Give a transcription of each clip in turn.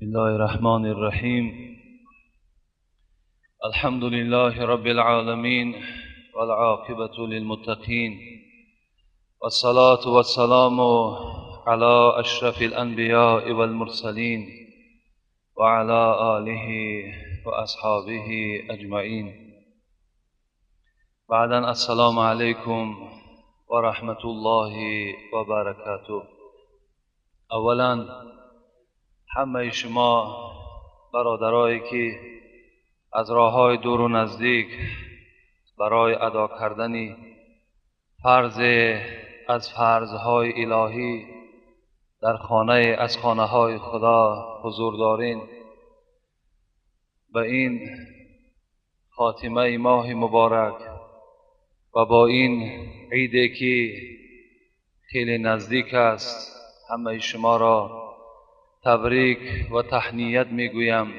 الله الرحمن الرحيم. الحمد لله رب العالمين والعاقبة للمتقين والصلاة والسلام على أشرف الأنبياء والمرسلين وعلى آله وأصحابه أجمعين. بعدا السلام عليكم ورحمة الله وبركاته. اولا همه شما برادرایی که از راه‌های دور و نزدیک برای ادا کردن فرض از فرض‌های الهی در خانه از خانه‌های خدا حضور دارین، به این خاتمه ماه مبارک و با این عیدی که خیلی نزدیک است همه شما را تبریک و تهنیت میگویم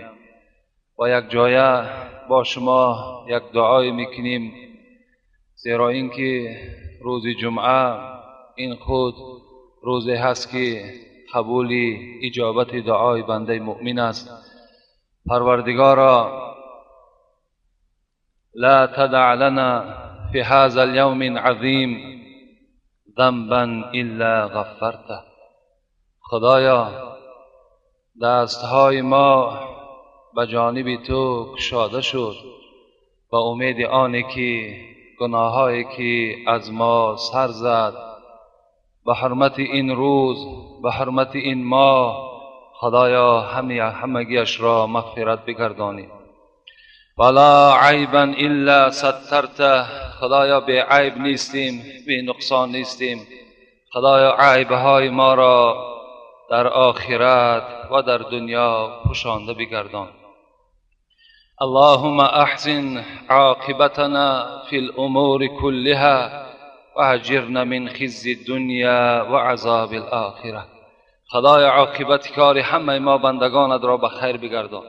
و یک جایه با شما یک دعای میکنیم، زیرا اینکه روز جمعه این خود روزی هست که قبول اجابت دعای بنده مؤمن است. پروردگارا، لا تدع لنا في هذا اليوم العظيم ذنبا الا غفرته. خدایا، دستهای ما به جانب تو کشاده شد با امید آنی که گناهایی که از ما سر زد به حرمت این روز، به حرمت این ماه، خدایا همگیش را مغفرت بگردانی. ولا عیبا الا سترته. خدایا بی عیب نیستیم، بی نقصان نیستیم. خدایا عیبهای ما را در آخرت و در دنیا پوشانده بگردان. اللهم احسن عاقبتنا فی الامور كلها واجرنا من خزي الدنیا و عذاب الاخره. خدایا عاقبت کار همه ما بندگانت را به خیر بگردان.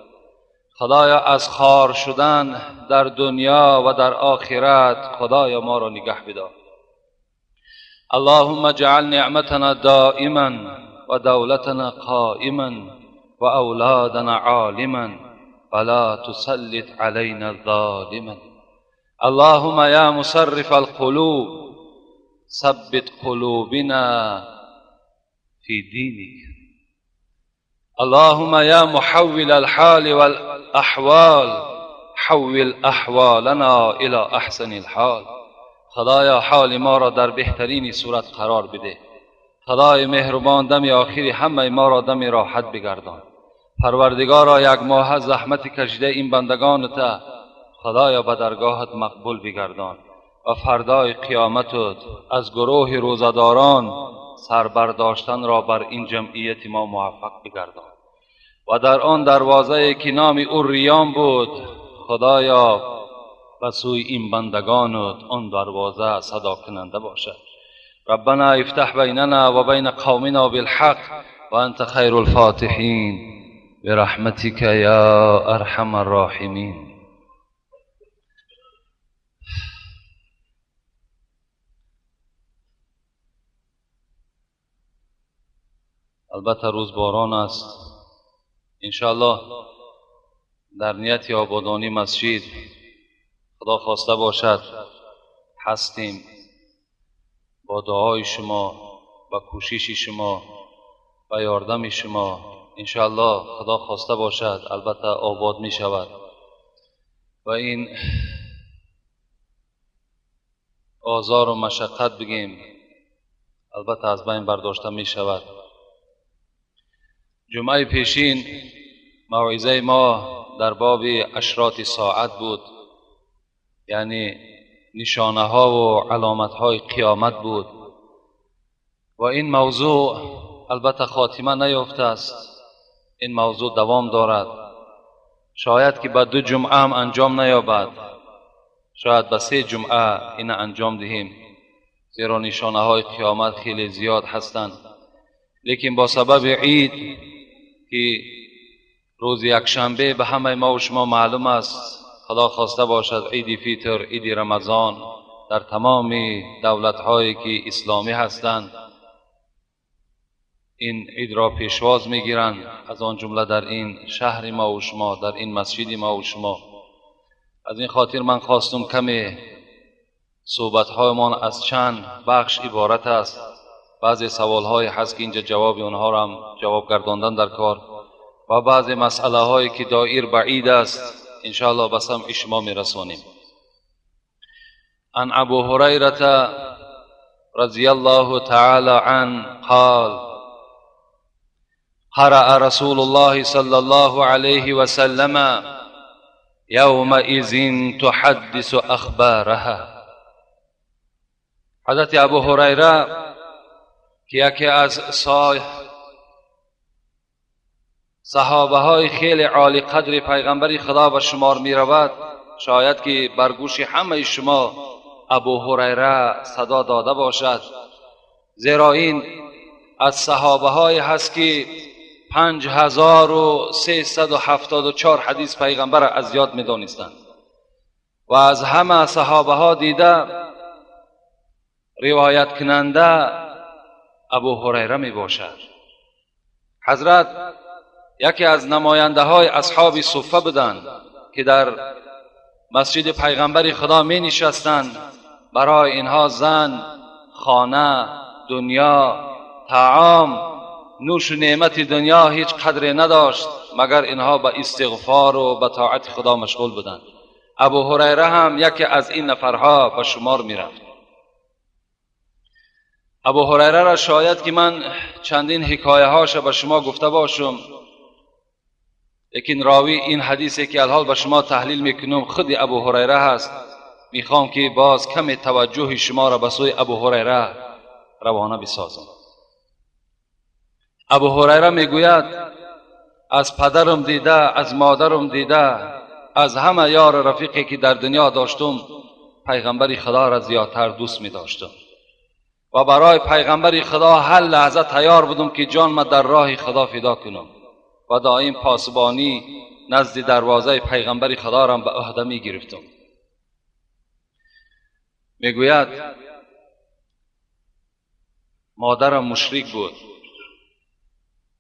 خدایا از خوار شدن در دنیا و در آخرت خدایا ما را نگه بدار. اللهم اجعل نعمتنا دائما و دولتنا قائما و اولادنا عالما ولا تسلط علينا ظالما. اللهم يا مصرف القلوب ثبت قلوبنا في دينك. اللهم يا محول الحال والأحوال حول أحوالنا إلى أحسن الحال. خدایا حال ما را در بهترین صورت قرار بده. خدای مهربان دم آخری همه ما را دم راحت بگردان. پروردگارا یک ماه زحمت کشیده این بندگان تا خدایا به درگاهت مقبول بگردان و فردای قیامتت از گروه روزه‌داران سر برداشتن را بر این جمعیت ما موفق بگردان و در آن دروازه که نام او ریان بود خدایا به سوی این بندگانت آن دروازه صدا کننده باشد. ربنا افتح بیننا و بین قومنا بالحق و انت خیر الفاتحین برحمتك یا ارحم الراحمین. البته روز باران است. انشاءالله در نیت آبادانی مسجد خدا خواسته باشد هستیم. با دعای شما، با کوشش شما، با یاردم شما انشاءالله خدا خواسته باشد البته آباد می شود و این آزار و مشقت بگیم البته از بین برداشته می شود. جمعه پیشین موعظه ما در باب اشراط ساعت بود، یعنی نشانه ها و علامت های قیامت بود و این موضوع البته خاتمه نیافته است، این موضوع دوام دارد. شاید که به 2 جمعه هم انجام نیابد، شاید به 3 جمعه این انجام دهیم، زیرا نشانه های قیامت خیلی زیاد هستند. لیکن با سبب عید که روز یکشنبه به همه ما و شما معلوم است، خدا خواسته باشد عید فیتر، عید رمضان در تمام دولت هایی که اسلامی هستند این عید را پیشواز میگیرند، از آن جمله در این شهر ما و شما، در این مسجد ما و شما. از این خاطر من خواستم کمی صحبت‌هایمان از چند بخش عبارت است. بعضی سوال‌های هست که اینجا جواب اونها را هم جواب گرداندن در کار و بعضی مسئله هایی که دایر به عید است انشاءالله به سمع شما میرسانیم. عن ابو هریره رضی الله تعالی عنه قال قرأ رسول الله صلى الله عليه وسلم يومئذ تحدث اخبارها. حضرت ابو هریره که یکی از صحابه های خیلی عالی قدر پیغمبر خدا به شمار می رود، شاید که بر گوش همه شما ابو هریره صدا داده باشد، زیرا این از صحابه های هست که 5374 حدیث پیغمبر از یاد می دانستند و از همه صحابه ها دیده روایت کننده ابو هریره می باشد. حضرت یکی از نماینده های اصحاب صفه بودند که در مسجد پیغمبر خدا می نشستند. برای اینها زن، خانه، دنیا، طعام، نوش و نعمت دنیا هیچ قدری نداشت، مگر اینها به استغفار و به طاعت خدا مشغول بودند. ابو هریره هم یکی از این نفرها به شمار می رفت. ابو هریره را شاید که من چندین حکایه هاش به شما گفته باشم، لیکن راوی این حدیثی که الحال به شما تحلیل میکنم خود ابو هریره هست. میخوام که باز کم توجه شما را به سوی ابو هریره روانه بسازم. ابو هریره میگوید از پدرم دیده، از مادرم دیده، از همه یار رفیقی که در دنیا داشتم پیغمبر خدا را زیادتر دوست می داشتم و برای پیغمبر خدا هر لحظه تیار بودم که جان ما در راه خدا فدا کنم و دائم پاسبانی نزد دروازه پیغمبر خدا را به عهده می گرفتم. میگوید مادرم مشرک بود،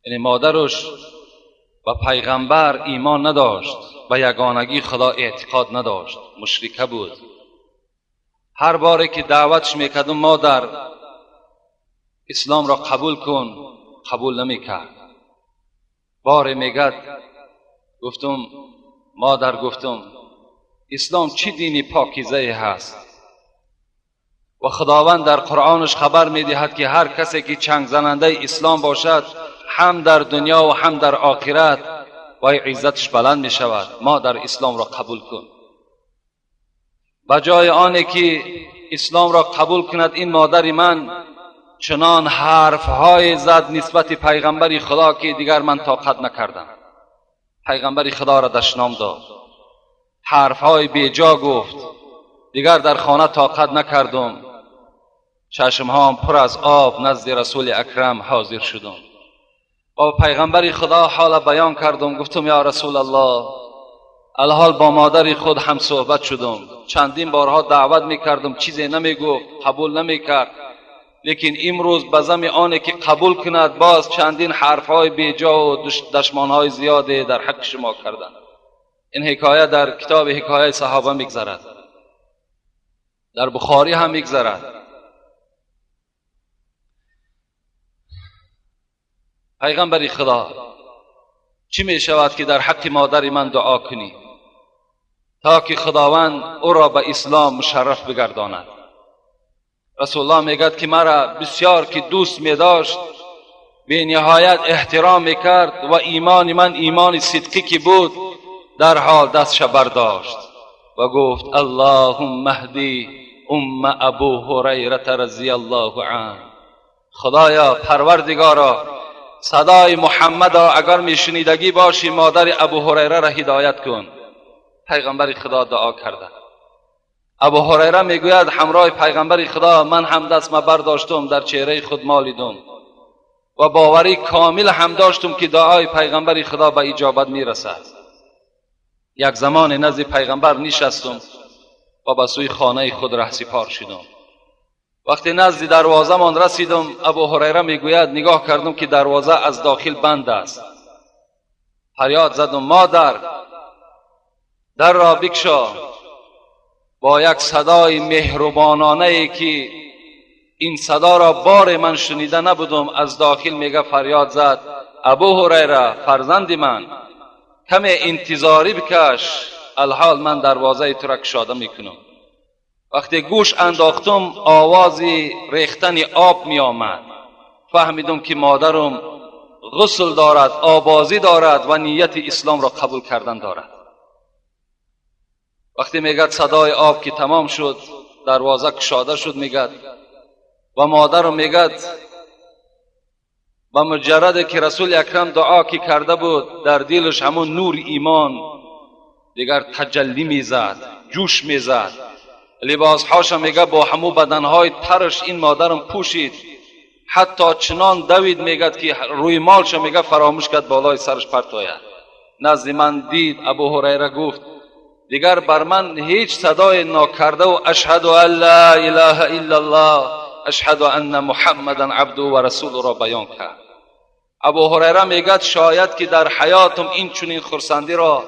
یعنی مادرش به پیغمبر ایمان نداشت، به یگانگی خدا اعتقاد نداشت، مشرکه بود. هر باری که دعوتش میکردم مادر اسلام را قبول کن، قبول نمیکرد. باره میگد گفتم مادر، گفتم اسلام چی دینی پاکیزه هست و خداوند در قرآنش خبر میدهد که هر کسی که چنگ زننده اسلام باشد هم در دنیا و هم در آخرت و عزتش بلند می شود. مادر اسلام را قبول کن. به جای آنی که اسلام را قبول کند این مادر من چنان حرفهای زد نسبت پیغمبر خدا که دیگر من طاقت نکردم. پیغمبر خدا را دشنام داد، حرفهای بیجا گفت، دیگر در خانه طاقت نکردم. چشمهام پر از آب نزد رسول اکرم حاضر شدم. با پیغمبر خدا حال بیان کردم، گفتم یا رسول الله، الحال با مادر خود هم صحبت شدم، چندین بارها دعوت میکردم، چیزی نمیگفت، قبول نمیکرد، لیکن امروز به زم آنی که قبول کند باز چندین حرفهای بیجا و دشمانهای زیاده در حق شما کردند. این حکایه در کتاب حکایه صحابه میگذرد، در بخاری هم میگذرد. پیغمبر خدا چی می شود که در حق مادر من دعا کنی تا که خداوند او را به اسلام مشرف بگرداند؟ رسول الله میگد که مرا بسیار که دوست می داشت، به نهایت احترام میکرد و ایمان من ایمان صدقی که بود در حال دستش برداشت و گفت اللهم اهدی ام ابو هریره رضی الله عنه. خدایا پروردگارا، صدای محمد را اگر میشنیدگی باشی مادر ابو هریره را هدایت کن. پیغمبر خدا دعا کرده. ابو هریره میگوید همراه پیغمبر خدا من هم دست ما برداشتم، در چهره خود مالیدم و باوری کامل هم داشتم که دعای پیغمبر خدا به اجابت میرسد. یک زمان نزد پیغمبر نشستم و به سوی خانه خود رهسپار شدم. وقتی نزد دروازه من رسیدم، ابو هریره میگوید نگاه کردم که دروازه از داخل بند است. فریاد زدم مادر، در را بکشا. با یک صدای مهربانانه ای که این صدا را بار من شنیده نبودم، از داخل میگه فریاد زد ابو هریره فرزند من، کم انتظاری بکش، الحال من دروازه تو را کشاده میکنم. وقتی گوش انداختم آواز ریختن آب می آمد. فهمیدم که مادرم غسل دارد، آبازی دارد و نیت اسلام را قبول کردن دارد. وقتی میگد صدای آب که تمام شد، دروازه کشاده شد میگد و مادرم میگد با مجرد که رسول اکرم دعا که کرده بود، در دلش همون نور ایمان دیگر تجلی میزد، جوش میزد. لباسهاش میگه با همو بدنهای ترش این مادرم پوشید، حتی چنان دوید میگد که روی مالش میگه فراموش کرد بالای سرش پرت آید. نزد من دید ابو هریره گفت دیگر بر من هیچ صدای ناکرده و اشهد ان لا اله الا الله اشهد ان محمدا عبده و رسول را بیان کرد. ابو هریره میگد شاید که در حیاتم این چنین خرسندی را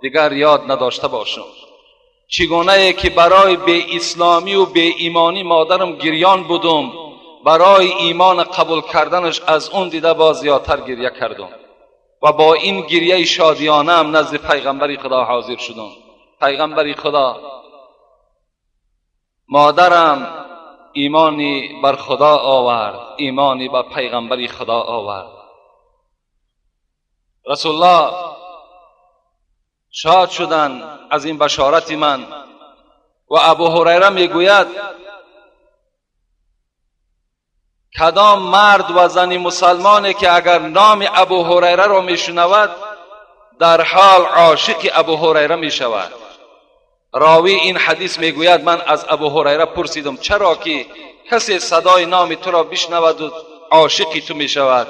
دیگر یاد نداشته باشم. چگونه که برای بی اسلامی و بی ایمانی مادرم گریان بودم، برای ایمان قبول کردنش از اون دیده باز زیادتر گریه کردم و با این گریه شادیانه هم نزد پیغمبر خدا حاضر شدم. پیغمبر خدا، مادرم ایمانی بر خدا آورد، ایمانی بر پیغمبر خدا آورد. رسول الله شاد شدن از این بشارت من و ابو هریره میگوید کدام مرد و زن مسلمانی که اگر نام ابو هریره را میشنود در حال عاشق ابو هریره میشود. راوی این حدیث میگوید من از ابو هریره پرسیدم چرا که کسی صدای نام تو را بشنود و عاشق تو میشود؟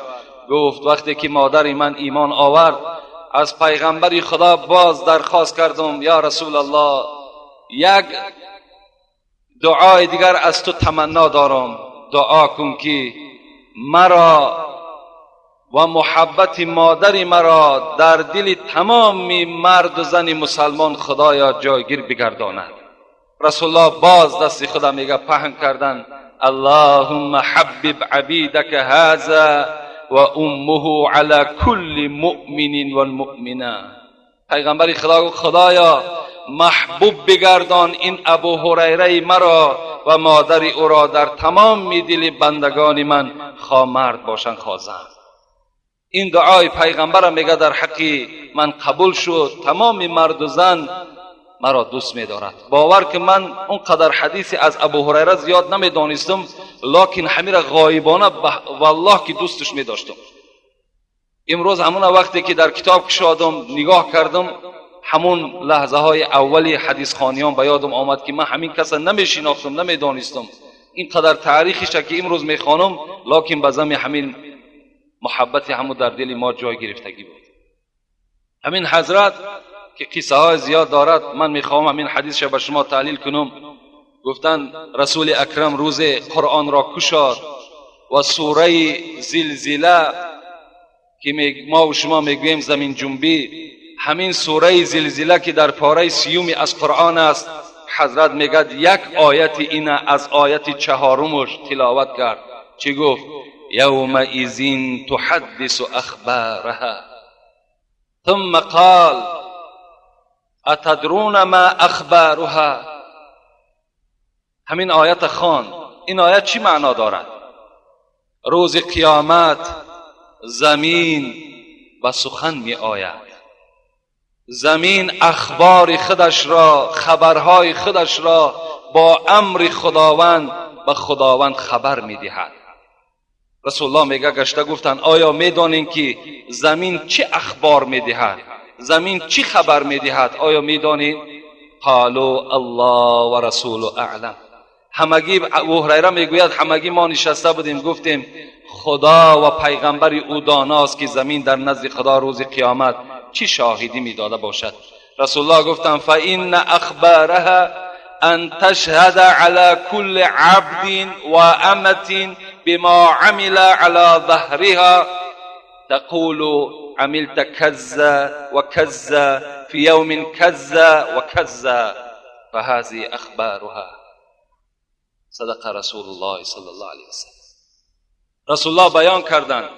گفت وقتی که مادر من ایمان آورد از پیغمبر خدا باز درخواست کردم یا رسول الله یک دعای دیگر از تو تمنا دارم، دعا کن که مرا و محبت مادر مرا در دل تمام مرد و زن مسلمان خدایا جایگیر بگرداند. رسول الله باز دست خدا میگه پهن کردن اللهم حبب عبیدک هذا و امه علی کل مؤمن و المؤمنه. پیغمبر خدا گفت خدایا محبوب بگردان این ابو هریره مرا و مادر او را در تمام دل بندگان من، خواه مرد باشند خواه زن. این دعای پیغمبر میگه در حقی من قبول شد، تمام مرد و زن مرا دوست میدارد. باور که من اونقدر حدیثی از ابو هریره زیاد نمیدانستم، لکن همین را غایبانه والله که دوستش میداشتم. امروز همون وقتی که در کتاب کشادم نگاه کردم، همون لحظه های اولی حدیث خوانیان به یادم آمد که من همین کس نمیشناختم، نمیدانستم. اینقدر تاریخش که امروز میخوانم، لکن به زمین همین محبت همون در دل ما جای گرفتگی بود. همین حضرت که قصه های زیاد دارد، من میخوام همین حدیث را به شما تحلیل کنم. گفتن رسول اکرم روز قرآن را کشاد و سوره زلزله که ما و شما میگوییم زمین جنبی، همین سوره زلزله که در پاره سیومی از قرآن است، حضرت میگد یک آیت این از آیت چهارمش تلاوت کرد. چی گفت؟ یومئذ تحدث اخبارها ثم قال اتدرون ما اخبارها. همین آیت خوان. این آیت چی معنا دارد؟ روز قیامت زمین به سخن می آید، زمین اخبار خودش را، خبرهای خودش را با امر خداوند به خداوند خبر می دهد. رسول الله میگه گشته گفتن آیا میدانین که زمین چه اخبار می دهد؟ زمین چی خبر می دهد؟ آیا میدانین؟ قالوا الله و رسول اعلم. همگی ابو هریره میگوید همگی ما نشسته بودیم گفتیم خدا و پیغمبر او داناست که زمین در نزد خدا روز قیامت چی شاهدی میداده باشد. رسول الله گفتند فإن اخبارها أن تشهد على كل عبد وأمة بما عمل على ظهرها تقول عملت كذا وكذا في يوم كذا وكذا فهذه أخبارها. صدق رسول الله صلی الله علیه وسلم. رسول الله بیان کردند،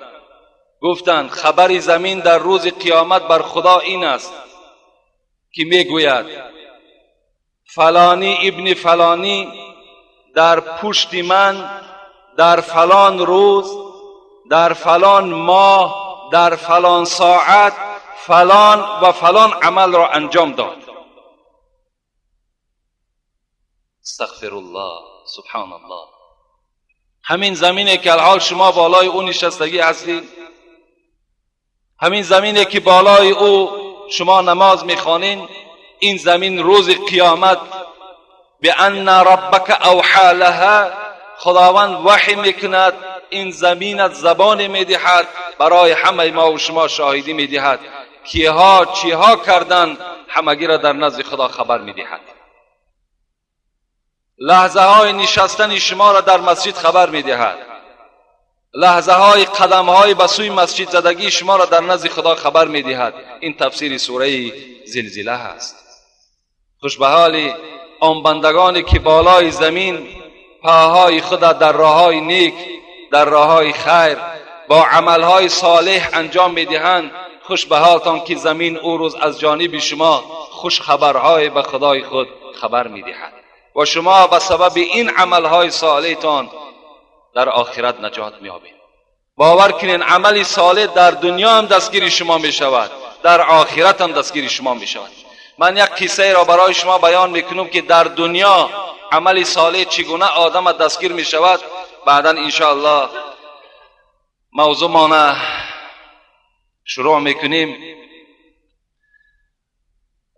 گفتند خبر زمین در روز قیامت بر خدا این است که میگوید فلانی ابن فلانی در پشت من در فلان روز در فلان ماه در فلان ساعت فلان و فلان عمل را انجام داد. استغفر الله، سبحان الله. همین زمینه که الحال شما بالای او نشستگی هستید، همین زمینه که بالای او شما نماز میخوانین، این زمین روز قیامت بأن ربک اوحى لها، خداوند وحی میکند، این زمین زبان میدهد برای همه ما و شما شاهدی میدهد کیها چیها کردن، همگی را در نزد خدا خبر میدهد. لحظه های نشستن شما را در مسجد خبر میدهد، لحظه های قدم های به سوی مسجد زدگی شما را در نزد خدا خبر میدهد. این تفسیر سوره زلزله هست. خوش به حال آن بندگانی که بالای زمین پاهای خود در راههای نیک، در راههای خیر با عملهای صالح انجام میدهند. خوش به حالتان که زمین او روز از جانب شما خوش خبرهای به خدای خود خبر میدهد و شما به سبب این عملهای صالحتان در آخرت نجات میابید. باور کنین عمل صالح در دنیا هم دستگیر شما میشود، در آخرت هم دستگیر شما میشود. من یک قصه را برای شما بیان میکنم که در دنیا عمل صالح چگونه آدم دستگیر میشود. بعدا انشاءالله موضوع ما شروع میکنیم.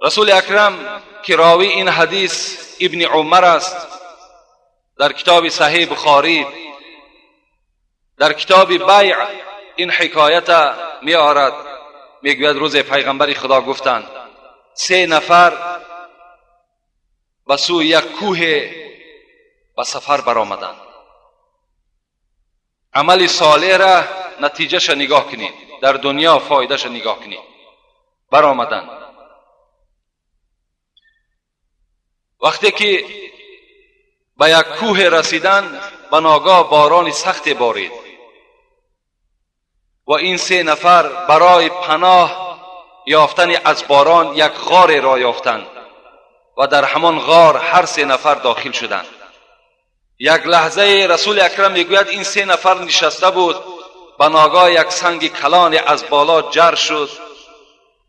رسول اکرم که راوی این حدیث ابن عمر است، در کتاب صحیح بخاری در کتاب بیع این حکایت می آرد. میگوید روز پیغمبر خدا گفتند سه نفر به سوی یک کوه به سفر برآمدند. عمل صالح را نتیجهش نگاه کنید، در دنیا فایدهش نگاه کنید. برآمدند. وقتی که به یک کوه رسیدند، به ناگاه باران سخت بارید و این سه نفر برای پناه یافتن از باران یک غار را یافتند و در همان غار هر سه نفر داخل شدند. یک لحظه رسول اکرم میگوید این سه نفر نشسته بود، به ناگاه یک سنگ کلان از بالا جر شد،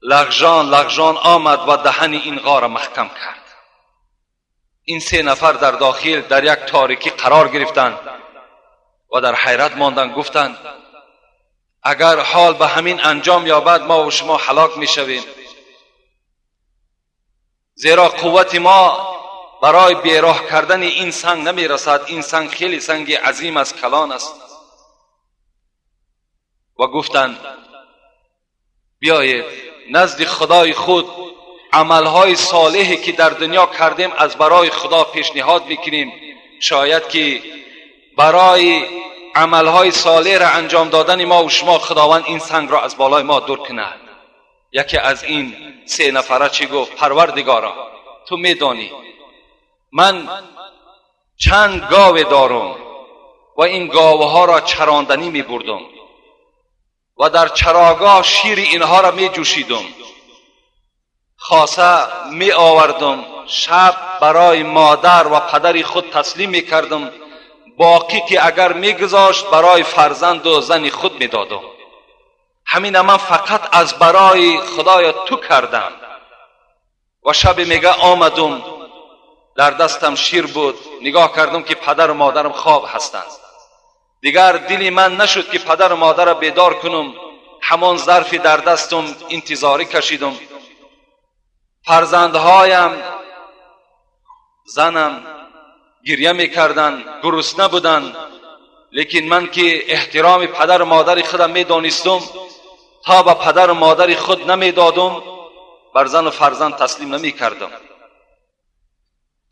لغژان لغژان آمد و دهن این غار محکم کرد. این سه نفر در داخل در یک تاریکی قرار گرفتند و در حیرت ماندند. گفتند اگر حال به همین انجام یابد ما و شما هلاک میشویم، زیرا قوت ما برای بیراه کردن این سنگ نمیرسد. این سنگ خیلی سنگ عظیم است، کلان است. و گفتند بیایید نزد خدای خود عملهای صالحی که در دنیا کردیم از برای خدا پیشنهاد میکنیم، شاید که برای عملهای صالح را انجام دادن ما و شما خداوند این سنگ را از بالای ما دور کند. یکی از این سه نفره چی گفت؟ پروردگارا تو میدانی من چند گاو دارم و این گاوها را چراندنی میبردم و در چراگاه شیر اینها را میجوشیدم، خاصه می آوردم، شب برای مادر و پدر خود تسلیم می کردم، باقی که اگر می گذاشت برای فرزند و زن خود می دادم. همین من فقط از برای خدای تو کردم. و شب میگه آمدم، در دستم شیر بود، نگاه کردم که پدر و مادرم خواب هستند. دیگر دلی من نشد که پدر و مادر را بیدار کنم، همان ظرفی در دستم انتظاری کشیدم. فرزندهایم، زنم گریه میکردند، گرسنه بودند، لیکن من که احترام پدر و مادر خودم میدانستم، تا به پدر و مادر خود نمیدادم بر زن و فرزند تسلیم نمیکردم.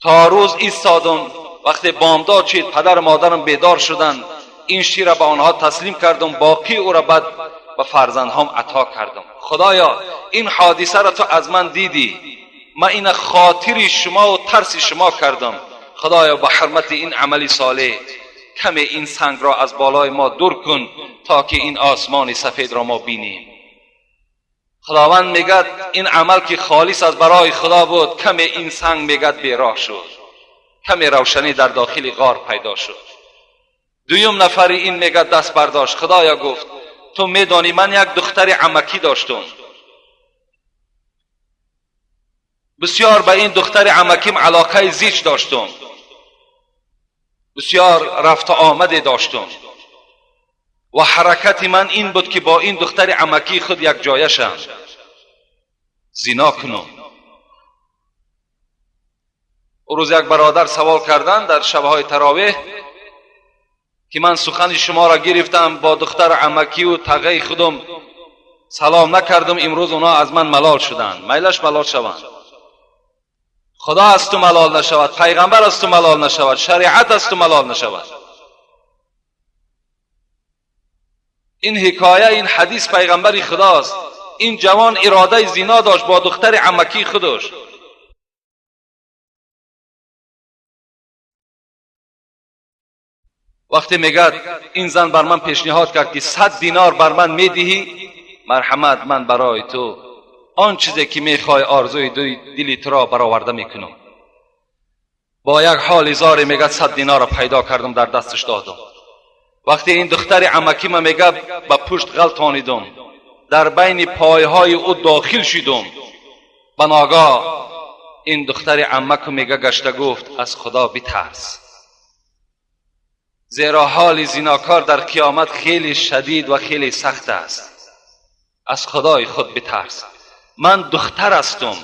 تا روز ایستادم. وقتی بامداد شد پدر و مادرم بیدار شدند، این شیر را به آنها تسلیم کردم، باقی او را بعد به فرزندهام عطا کردم. خدایا این حادثه را تو از من دیدی، من این خاطر شما و ترس شما کردم. خدایا به حرمت این عمل صالح کمی این سنگ را از بالای ما دور کن تا که این آسمان سفید را ما بینیم. خداوند میگد این عمل که خالص از برای خدا بود، کمی این سنگ میگد بیراه شد، کمی روشنی در داخل غار پیدا شد. دویم نفری این میگد دست برداشت. خدایا گفت تو میدانی من یک دختر عمکی داشتم، بسیار به این دختر عمکیم علاقه زیچ داشتم، بسیار رفت آمده داشتم و حرکت من این بود که با این دختر عمکی خود یک جایه شم، زنا کنم. روز یک برادر سوال کردن در شبهای تراویح که من سخن شما را گرفتم، با دختر عمکی و تغی خودم سلام نکردم، امروز اونا از من ملال شدند. میلش ملال شوند. خدا از تو ملال نشود، پیغمبر از تو ملال نشود، شریعت از تو ملال نشود. این حکایه، این حدیث پیغمبر خداست. این جوان اراده زنا داشت با دختر عمکی خودش. وقتی میگد این زن بر من پیشنهاد کرد که 100 دینار بر من میدهی، مرحمت من برای تو آن چیزی که میخوای آرزوی دلی تو را برآورده میکنم. با یک حال زار میگد 100 دینار را پیدا کردم، در دستش دادم. وقتی این دختر عمکی من میگه به پشت غلطانیدم، در بین پایهای او داخل شدم. بناگاه این دختر عمک میگه گشته گفت از خدا بترس، زیرا حال زیناکار در قیامت خیلی شدید و خیلی سخت است. از خدای خود بترس. من دختر هستم،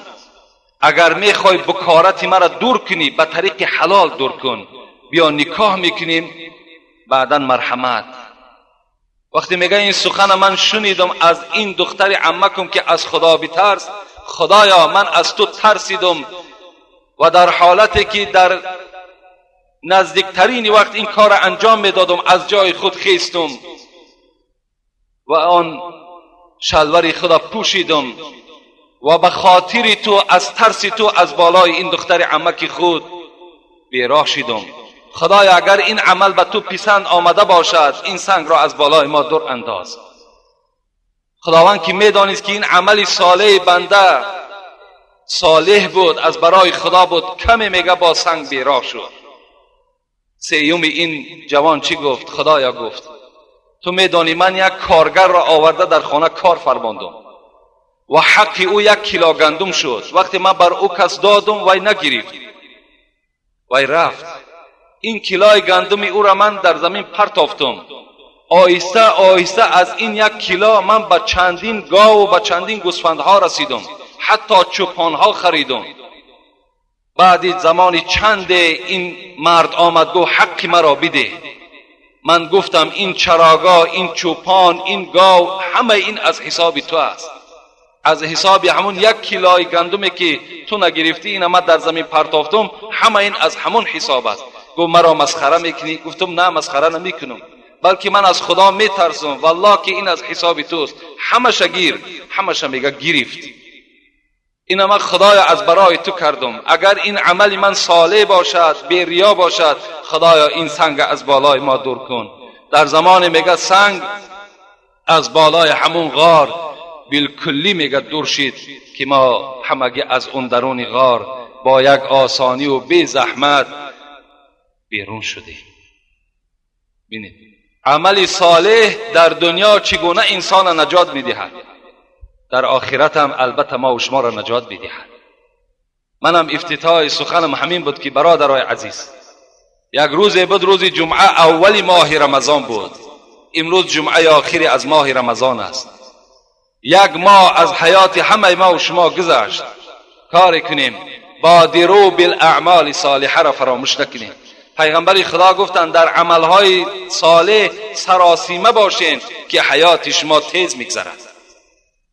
اگر میخوای بکارت مرا دور کنی به طریق حلال دور کن، بیا نکاح میکنیم بعدا مرحمت. وقتی میگه این سخن من شنیدم از این دختر عمکم که از خدا بترس، خدایا من از تو ترسیدم و در حالتی که در نزدیکترین وقت این کار انجام میدادم از جای خود خیستم و آن شلوار خدا پوشیدم و به خاطر تو از ترس تو از بالای این دختر عمک خود بیراه شدم. خدایا اگر این عمل به تو پسند آمده باشد این سنگ را از بالای ما دور انداز. خداوند که میدانست که این عمل صالح بنده صالح بود، از برای خدا بود، کمی میگه با سنگ بیراه شد. سیوم این جوان چی گفت؟ خدایا گفت تو میدانی من یک کارگر را آورده در خانه کار فرماندم و حق او 1 کیلو گندم شد. وقتی من بر او کس دادم وی نگرفت، وی رفت. این کیلوی گندم او را من در زمین پرتافتم. آهسته آهسته از این 1 کیلو من به چندین گاو و به چندین گوسفندها رسیدم، حتی چوپانها خریدم. بعد زمانی چند این مرد آمد گفت حق مرا بده. من گفتم این چراگاه، این چوپان، این گاو، همه این از حساب تو است، از حساب همون 1 کیلوی گندمی که تو نگرفتی این من در زمین پرتافتم، همه این از همون حساب است. گفت مرا مسخره میکنی؟ گفتم نه مسخره نمیکنم، بلکه من از خدا میترسم، والله که این از حساب توست. همش گیر، همش میگه گرفت. این من خدایا از برای تو کردم، اگر این عمل من صالح باشد، بی ریا باشد، خدایا این سنگ از بالای ما دور کن. در زمان میگه سنگ از بالای همون غار بالکلی میگه دور شد که ما همگی از اون درون غار با یک آسانی و بی زحمت بیرون شدیم. ببینید عمل صالح در دنیا چگونه انسان نجات میدهد، در آخرت هم البته ما و شما را نجات میدهد. منم افتتاح سخنم همین بود که برادرای عزیز، یک روز بود، روز جمعه اول ماه رمضان بود. امروز جمعه آخری از ماه رمضان است. یک ماه از حیات همه ما و شما گذشت. کار کنیم بادروا بالاعمال صالحه را فراموش نکنیم. پیغمبر خدا گفتند در عملهای صالح سراسیمه باشین که حیات شما تیز میگذرد.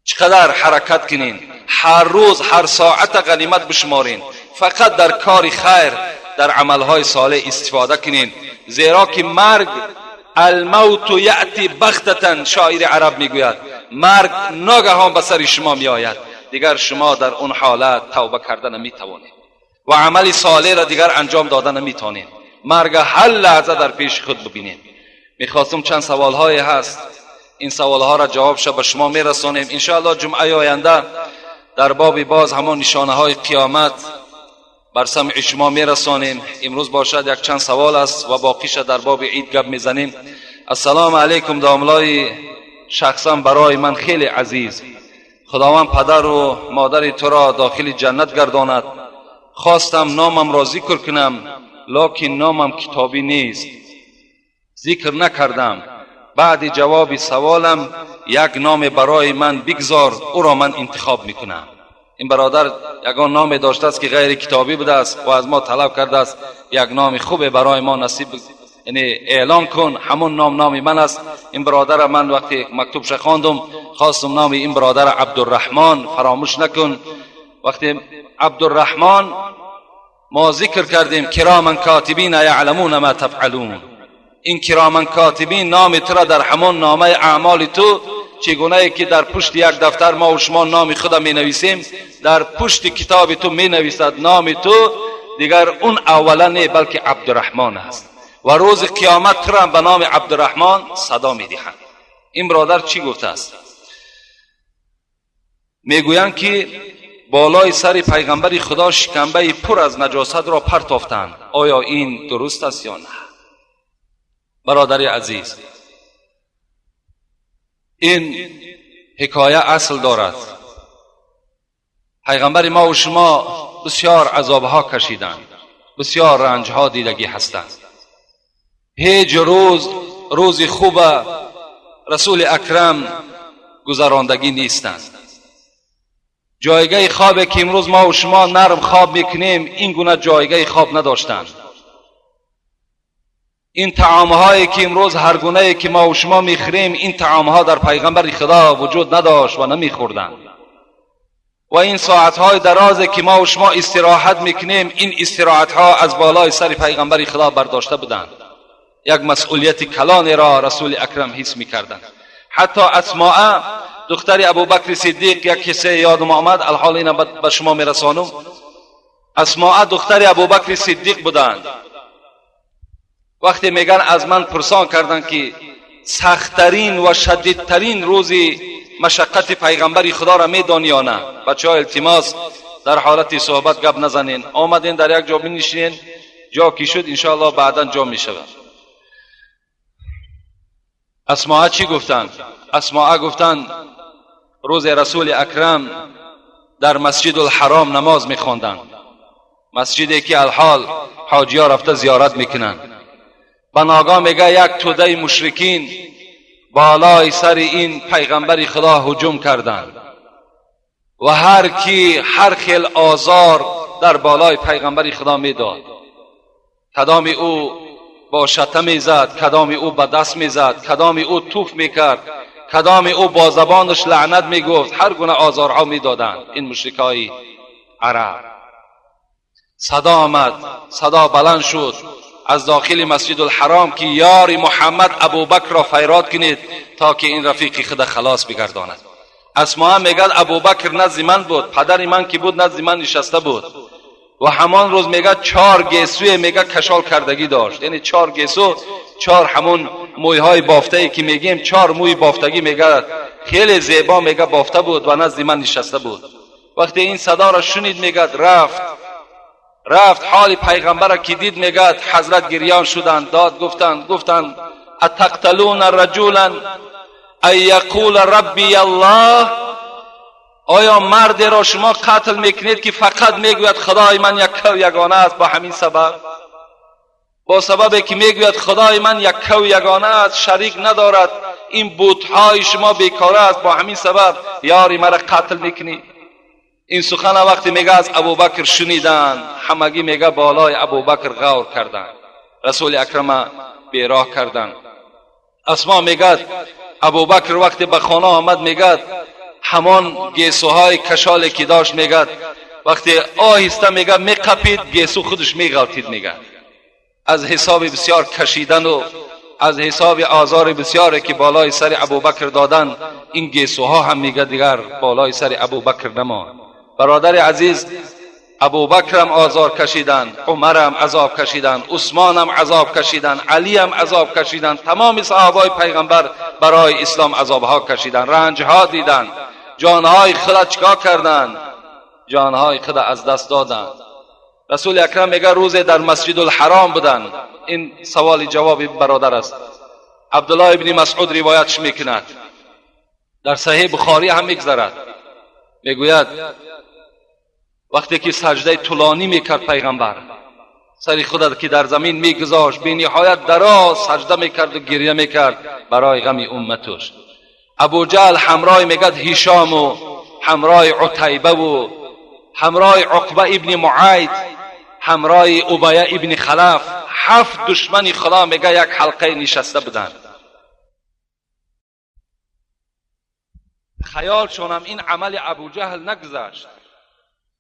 چقدر حرکت کنین، هر روز هر ساعت غنیمت بشمارین. فقط در کار خیر، در عملهای صالح استفاده کنین، زیرا که مرگ، الموت یأتی بغتة، شاعر عرب میگوید، مرگ ناگهان به سر شما میآید، دیگر شما در اون حالت توبه کرده نمیتوانید و عمل صالح را دیگر انجام داده نمیتونید. مرگ هر لحظه در پیش خود ببینید. میخواستم چند سوال های هست، این سوال ها را جواب به شما میرسانیم. انشاءالله جمعه آینده در باب باز همان نشانه های قیامت بر سمع شما میرسانیم. امروز باشد یک چند سوال است و باقیش در باب عید گپ میزنیم. السلام علیکم داملای شخصا برای من خیلی عزیز، خداوند پدر و مادر تو را داخل جنت گرداند. خواستم نامم را ذکر کنم، لکن نامم کتابی نیست، ذکر نکردم. بعد جواب سوالم یک نام برای من بگذار، او را من انتخاب میکنم. این برادر یگان نام داشته است که غیر کتابی بوده است و از ما طلب کرده است یک نام خوب برای ما نصیب، یعنی اعلان کن، همون نام نام من است. این برادر من وقتی مکتوبش خواندم، خواستم نام این برادر عبدالرحمن فراموش نکن. وقتی عبدالرحمن ما ذکر کردیم، کراما کاتبین یعلمون ما تفعلون، این کراما کاتبین نام تو را در همان نامه اعمال تو، چگونه که در پشت یک دفتر ما و شما نام خود می نویسیم، در پشت کتاب تو می نویسد نام تو، دیگر اون اولا نه بلکه عبدالرحمن است و روز قیامت تو را به نام عبدالرحمن صدا می دهند. این برادر چی گفته است؟ میگویند که بالای سر پیغمبر خدا شکمبه پر از نجاست را پرتافتند، آیا این درست است یا نه؟ برادر عزیز، این حکایه اصل دارد. پیغمبر ما و شما بسیار عذابها کشیدند، بسیار رنجها دیدگی هستند. هیچ روز روز خوب رسول اکرم گذراندگی نیستند. جایگاه خواب که امروز ما و شما نرم خواب میکنیم، این گونه جایگاه خواب نداشتند. این طعامهایی که امروز هر گونه که ما و شما میخوریم، این طعامها در پیغمبر خدا وجود نداشت و نمیخوردند. و این ساعتهای درازی که ما و شما استراحت میکنیم، این استراحتها از بالای سر پیغمبر خدا برداشته بودند. یک مسئولیت کلانی را رسول اکرم حس میکردند. حتی اسماء دختر ابوبکر صدیق، یک قصه یادم آمد، الحال اینا به شما میرسانم. اسماء دختر ابوبکر صدیق بودند. وقتی میگن از من پرسان کردند که سختترین و شدیدترین روزی مشقت پیغمبر خدا را میدانی یا نه؟ بچه ها، التماس، در حالت صحبت گپ نزنین. آمدین در یک جا بنشینین، جا کی شد انشاءالله بعدا جا میشود. اسماء چی گفتند؟ اسماء گفتند روز رسول اکرم در مسجد الحرام نماز میخواندند، مسجدی که الحال حاجی ها رفته زیارت میکنند. به ناگاه میگه یک توده مشرکین بالای سر این پیغمبر خدا هجوم کردند و هر کی هر خیل آزار در بالای پیغمبر خدا میداد. کدام او با شته میزد، کدام او به دست میزد، کدام او توف میکرد، کدام او با زبانش لعنت میگفت، هر گونه آزارها میدادند این مشرکای عرب. صدا آمد، صدا بلند شد از داخل مسجد الحرام که یار محمد ابوبکر را فریاد کنید تا که این رفیق خود خلاص بگرداند. اسماء میگد ابوبکر نزد من بود، پدر من که بود نزد من نشسته بود و همان روز میگه چهار گیسوی میگه کشال کردگی داشت، یعنی چهار گیسو، چهار همون مویهای بافته ای که میگیم، چهار موی بافتگی میگه خیلی زیبا میگه بافته بود و نزد من نشسته بود. وقتی این صدا را شنید، میگه رفت رفت، حال پیغمبر که دید، میگه حضرت گریان شدند، داد گفتند، گفتند اتقتلون رجولا ان یقول ربی الله؟ آیا مرد را شما قتل میکنید که فقط میگوید خدای من یک و یگانه است؟ با همین سبب، با سبب که میگوید خدای من یک و یگانه است، شریک ندارد، این بتهای شما بیکاره است، با همین سبب یاری مرا قتل میکنی؟ این سخن وقتی میگه از ابوبکر شنیدن، همگی میگه بالای ابوبکر غور کردن، رسول اکرم بیراه کردن. اسما میگهابوبکر وقتی به خانه آمد، میگه همان گیسوهای کشالی که داشت، میگه وقتی آهسته میگه میقپید گیسو خودش میغلطید. میگه از حساب بسیار کشیدن و از حساب آزار بسیاری که بالای سر ابوبکر دادن، این گیسوها هم میگه دیگر بالای سر ابوبکر نماند. برادر عزیز، ابوبکرم آزار کشیدن، عمرم عذاب کشیدن، عثمانم عذاب کشیدن، علیم عذاب کشیدن، تمام صحابای پیغمبر برای اسلام عذابها کشیدن، رنجها دیدن، جانهای خود چیکار کردن؟ جانهای خود از دست دادن. رسول اکرم میگه روز در مسجد الحرام بودن. این سوال جواب برادر است. عبدالله ابن مسعود روایتش میکند، در صحیح بخاری هم میگذرد. میگوید وقتی که سجده طولانی میکرد پیغمبر، سری خود که در زمین میگذاشت، بی نهایت دراز سجده میکرد و گریه میکرد برای غم امتش. ابو جهل همراه میگد هشام و همراه عتیبه و همراه عقبه ابن معید، همراه ابیه ابن خلف، 7 دشمن خدا میگه یک حلقه نشسته بودند. خیالشون این عمل ابو جهل نگذشت.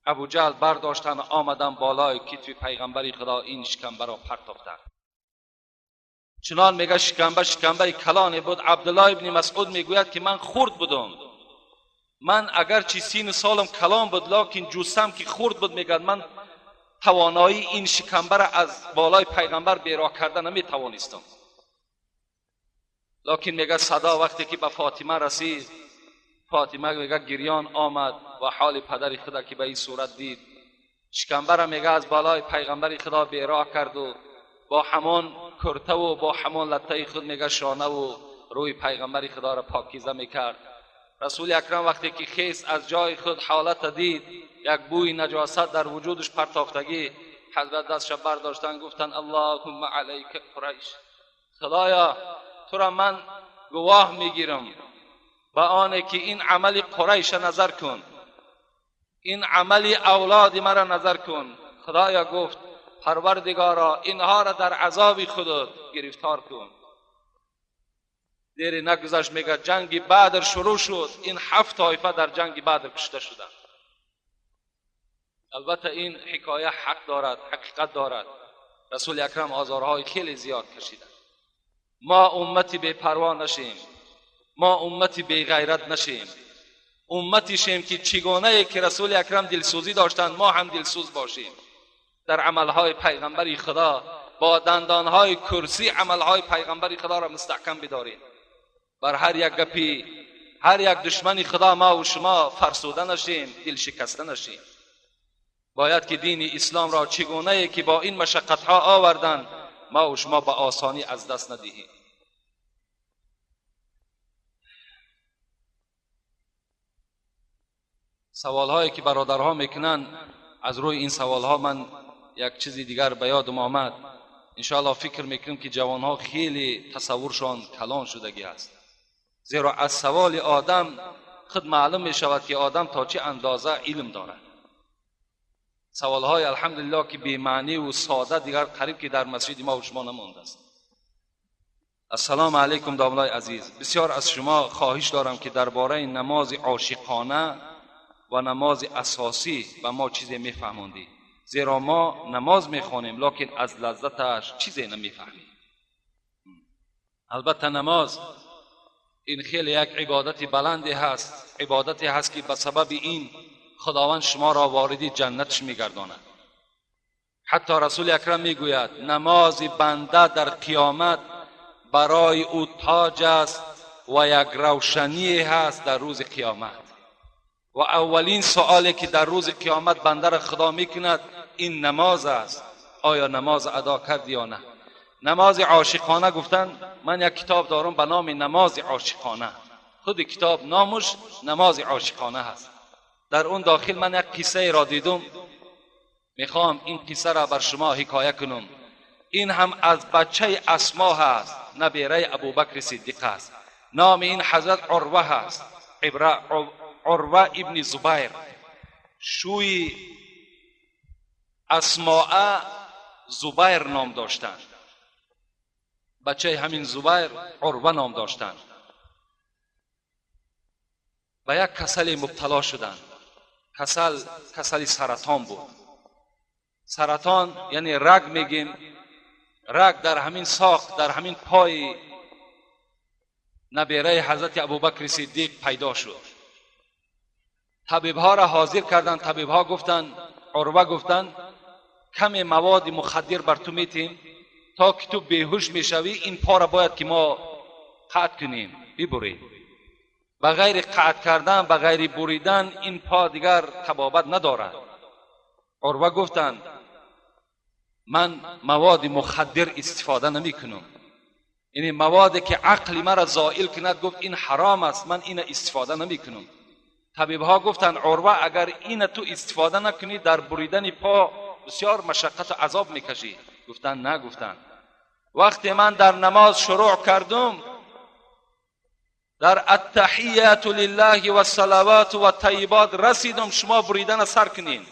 ابو جهل برداشتن آمدن بالای کتف پیغمبر خدا، این شکمبه را پرتافتن. چنان میگه شکمبه کلانی بود. عبدالله ابن مسعود میگوید که من خرد بودم، من اگرچه سین سالم کلان بود لکن جسم که خرد بود، میگه من توانایی این شکمبه را از بالای پیغمبر بیراه کرده نمیتوانستم. لکن میگه صدا وقتی که به فاطمه رسید، فاطمه میگه گریان آمد و حال پدر خدا که به این صورت دید، شکمبه را میگه از بالای پیغمبر خدا بیراه کرد و با همان کرته و با همان لطه خود میگه شانه و روی پیغمبر خدا را پاکیزه میکرد. رسول اکرم وقتی که خیس از جای خود حالت دید، یک بوی نجاست در وجودش پرتافتگی، حضرت دستش برداشتن گفتن اللهم علیک قریش، خدایا تو را من گواه میگیرم به آنه که این عمل قریش نظر کن، این عمل اولاد مرا نظر کن. خدایا گفت پروردگارا اینها را در عذاب خودت گرفتار کن. دیری نگذشت میگه جنگ بدر شروع شد، این 7 طایفه در جنگ بدر کشته شدند. البته این حکایه حق دارد، حقیقت دارد. رسول اکرم آزارهای خیلی زیاد کشیدند. ما امتی بی پروا نشیم، ما امتی بی غیرت نشیم، امتی شیم که چگونه که رسول اکرم دلسوزی داشتند ما هم دلسوز باشیم. در عملهای پیغمبری خدا با دندانهای کرسی عملهای پیغمبری خدا را مستحکم بداریم. بر هر یک گپی، هر یک دشمن خدا ما و شما فرسوده نشیم، دل شکسته نشیم. باید که دین اسلام را چگونه که با این مشقتها آوردن ما و شما با آسانی از دست ندهیم. سوالهایی که برادرها میکنن، از روی این سوالها من یک چیز دیگر به یادم آمد. انشاءالله فکر میکنم که جوانها خیلی تصورشان کلان شدگی است، زیرا از سوال آدم خود معلوم میشود که آدم تا چه اندازه علم دارد. سوالهای الحمدلله که بی معنی و ساده دیگر قریب که در مسجد ما و شما نمانده است. السلام علیکم داملای عزیز، بسیار از شما خواهش دارم که درباره نماز عاشقانه و نماز اساسی به ما چیزی میفهماندی، زیرا ما نماز میخوانیم لکن از لذتش چیزی نمیفهمیم. البته نماز این خیلی یک عبادت بلندی هست، عبادتی هست که به سبب این خداوند شما را وارد جنتش میگرداند. حتی رسول اکرم میگوید نماز بنده در قیامت برای او تاج است و یک روشنی هست در روز قیامت. و اولین سوالی که در روز قیامت بنده را خدا میکند این نماز است، آیا نماز ادا کرد یا نه؟ نماز عاشقانه گفتن، من یک کتاب دارم به نام نماز عاشقانه، خود کتاب نامش نماز عاشقانه هست. در اون داخل من یک قصه را دیدم، میخوام این قصه را بر شما حکایه کنم. این هم از بچه اسما هست، نبیره ابوبکر صدیق است. نام این حضرت عروه هست، عروه ابن زبیر. شوی اسماء زبیر نام داشتند، بچه همین زبیر عروه نام داشتند. به یک کسل مبتلا شدند. Касал касали саратон буд. Саратон яъне раг мегем, раг дар ҳамин соқ, дар ҳамин пои набераи ҳазрати Абубакри Сиддиқ пайдо шуд. Табибҳоро ҳозир карданд, табибҳо гуфтанд, Урва гуфтанд, каме маводи мухаддир бар ту метем то ки ту беҳуш мешавӣ, ин пора бояд ки мо қатъ кунем, бибурем. Ба ғайри қатъ кардан, ба ғайри буридан ин по дигар табобат надорад. Урва гуфтанд, ман маводи мухаддир истифода намекунам. Яъне маводе ки ақли маро зоил кунад, гуфт ин ҳаром аст, ман ина истифода намекунам. Табибҳо гуфтанд, Урва агар ина ту истифода накунӣ, дар буридани по бисёр машаққату азоб мекашӣ. Гуфтанд, на, гуфтанд. Вақте ман дар намоз шурӯъ кардум, дар аттаҳияту лиллаҳи вассалавату ваттайибот расидум, шумо буридана сар кунед.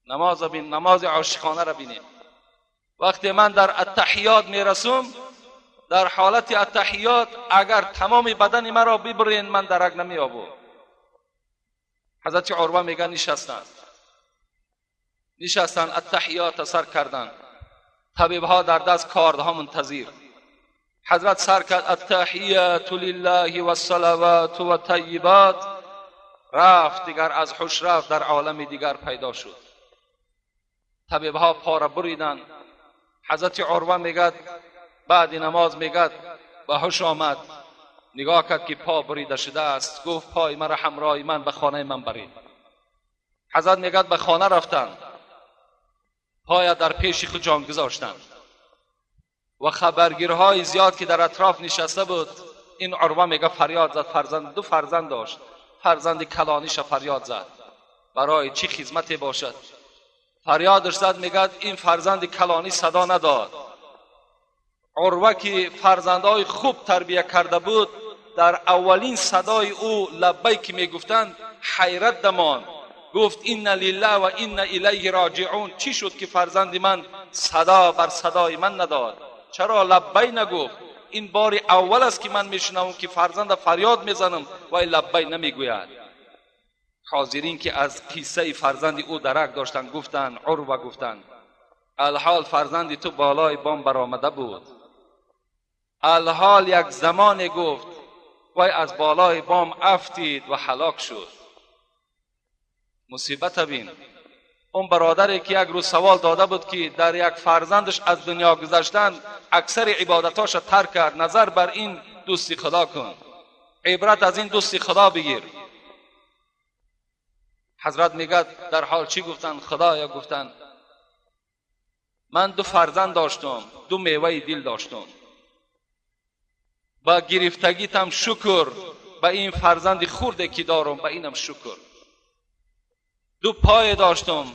Намоза бин, намози ошиқонаро бинед. Вақте ман дар аттаҳиёт мерасум, дар ҳолати аттаҳиёт агар тамоми бадани маро бибурен, ман дарак намеёбум. Ҳазрати Урва мегӯяд, нишастанд, нишастанд, аттаҳиёта сар карданд. Табибҳо дар даст кордҳо мунтазир. Ҳазрат сар кард аттаҳияту лиллаҳи вассалавату ваттайибот, рафт дигар аз ҳуш рафт, дар олами дигар пайдо шуд. Табибҳо пора буриданд. Ҳазрати Урва мегӯяд, баъди намоз мегӯяд, ба ҳуш омад, нигоҳ кард ки по бурида шудааст. Гуфт, пои маро ҳамроҳи ман ба хонаи ман баред. Ҳазрат мегӯяд, ба хона рафтанд, поя дар пеши худ ҷон гузоштанд ва хабаргирҳои зиёд ки дар атроф нишаста буд, ин Урва мегӯяд фарёд зад, фарзанд, ду фарзанд дошт, фарзанди калониша фарёд зад, барои чӣ хизмате бошад? Фарёдаш зад, мегӯяд ин фарзанди калонӣ садо надод. Урва ки фарзандҳои хуб тарбия карда буд, дар аввалин садои ӯ лаббай ки мегуфтанд, ҳайрат дамонд. Гуфт инна лиллаҳ ва инна илайҳи роҷиун. Чӣ шуд ки фарзанди ман садо бар садои ман надод? Чаро лаббай нагуфт? Ин бори аввал аст ки ман мешунавам ки фарзанда фарёд мезанам вай лаббай намегӯяд. Ҳозирин ки аз қиссаи фарзанди ӯ дарак доштанд, гуфтанд, Урва гуфтанд, алҳол фарзанди ту болои бом баромада буд. Алҳол як замоне гуфт, вай аз болои бом афтид ва ҳалок шуд. Мусибата бин. Он бародаре ки як рӯз савол дода буд ки дар як фарзандаш аз дунё гузаштан аксари ибодатоша тарк кард, назар бар ин дӯсти Худо кун, ибрат аз ин дӯсти Худо бигир. Ҳазрат мегӯяд, дар ҳол чӣ гуфтанд? Худоё, гуфтанд, ман ду фарзанд доштум, ду меваи дил доштум, ба гирифтагитам шукр, ба ин фарзанди хурде ки дорум, ба инам шукр. Ду пое доштум,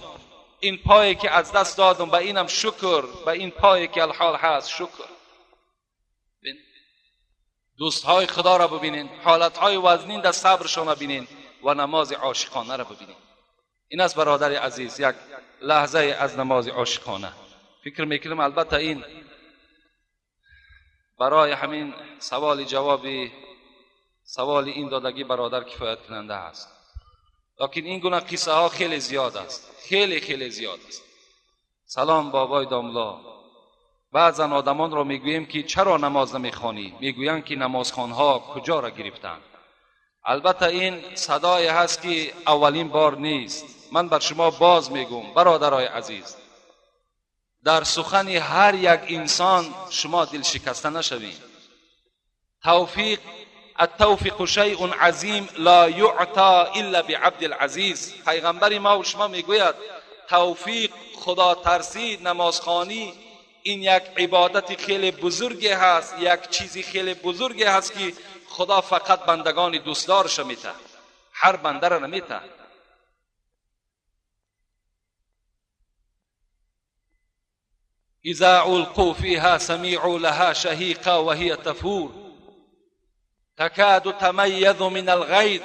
ин пое ки аз даст додум, ба инам шукр, ба ин пое ки алҳол ҳаст шукр. Дӯстҳои Худоро бибинед, ҳолатҳои вазнин дар сабршонро бинед ва намози ошиқонаро бибинед. Ин аст, бародари азиз, як лаҳзае аз намози ошиқона. Фикр мекунам, албатта ин барои ҳамин саволи ҷавоби саволи ин додагӣ бародар кифоят кунанда аст. Лекин ин гуна қиссаҳо хеле зиёд аст, хеле хеле зиёд аст. Салом бобои домло. Баъзан одамонро мегӯем ки чаро намоз намехонӣ? Мегӯянд ки намозхонҳо куҷоро гирифтанд. Албатта ин садое ҳаст ки аввалин бор нест. Ман бар шумо боз мегӯм, бародарои азиз, дар сухани ҳар як инсон шумо дилшикаста нашавед. Тавфиқ, التوفیق شیء عظیم لا یعطا الا بعبد العزیز. پیغمبر ما و شما میگوید توفیق، خدا ترسی، نمازخوانی این یک عبادت خیلی بزرگی هست، یک چیزی خیلی بزرگی هست که خدا فقط بندگان دوستدارش میته، هر بنده را نمیته. اذا القوا فيها سمعوا لها شهيقا وهي تفور تكاد تميز من الغيظ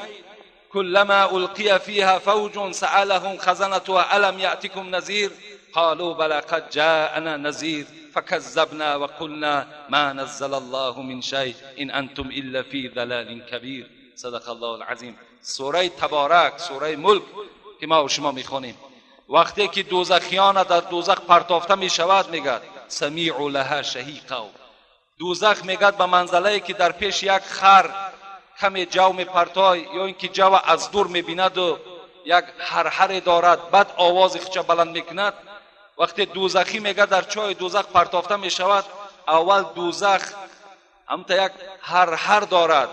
كلما ألقي فيها فوج سألهم خزنتها ألم يأتكم نذير قالوا بلى قد جاءنا نذير فكذبنا وقلنا ما نزل الله من شيء إن أنتم إلا في ضلال كبير. صدق الله العظيم. سوره تبارک، سوره ملک که ما و شما میخوانیم. وقتی که دوزخیان در دوزخ پرتافته میشود میگد سمیع لها شهیقا. دوزخ میگد به منزله که در پیش یک خر کمی جو میپرتای یا اینکه جو از دور میبیند و یک هرهر دارد، بعد آواز خودش بلند میکند. وقتی دوزخی میگه در چای دوزخ پرتافته میشود، اول دوزخ همتا یک هرهر دارد.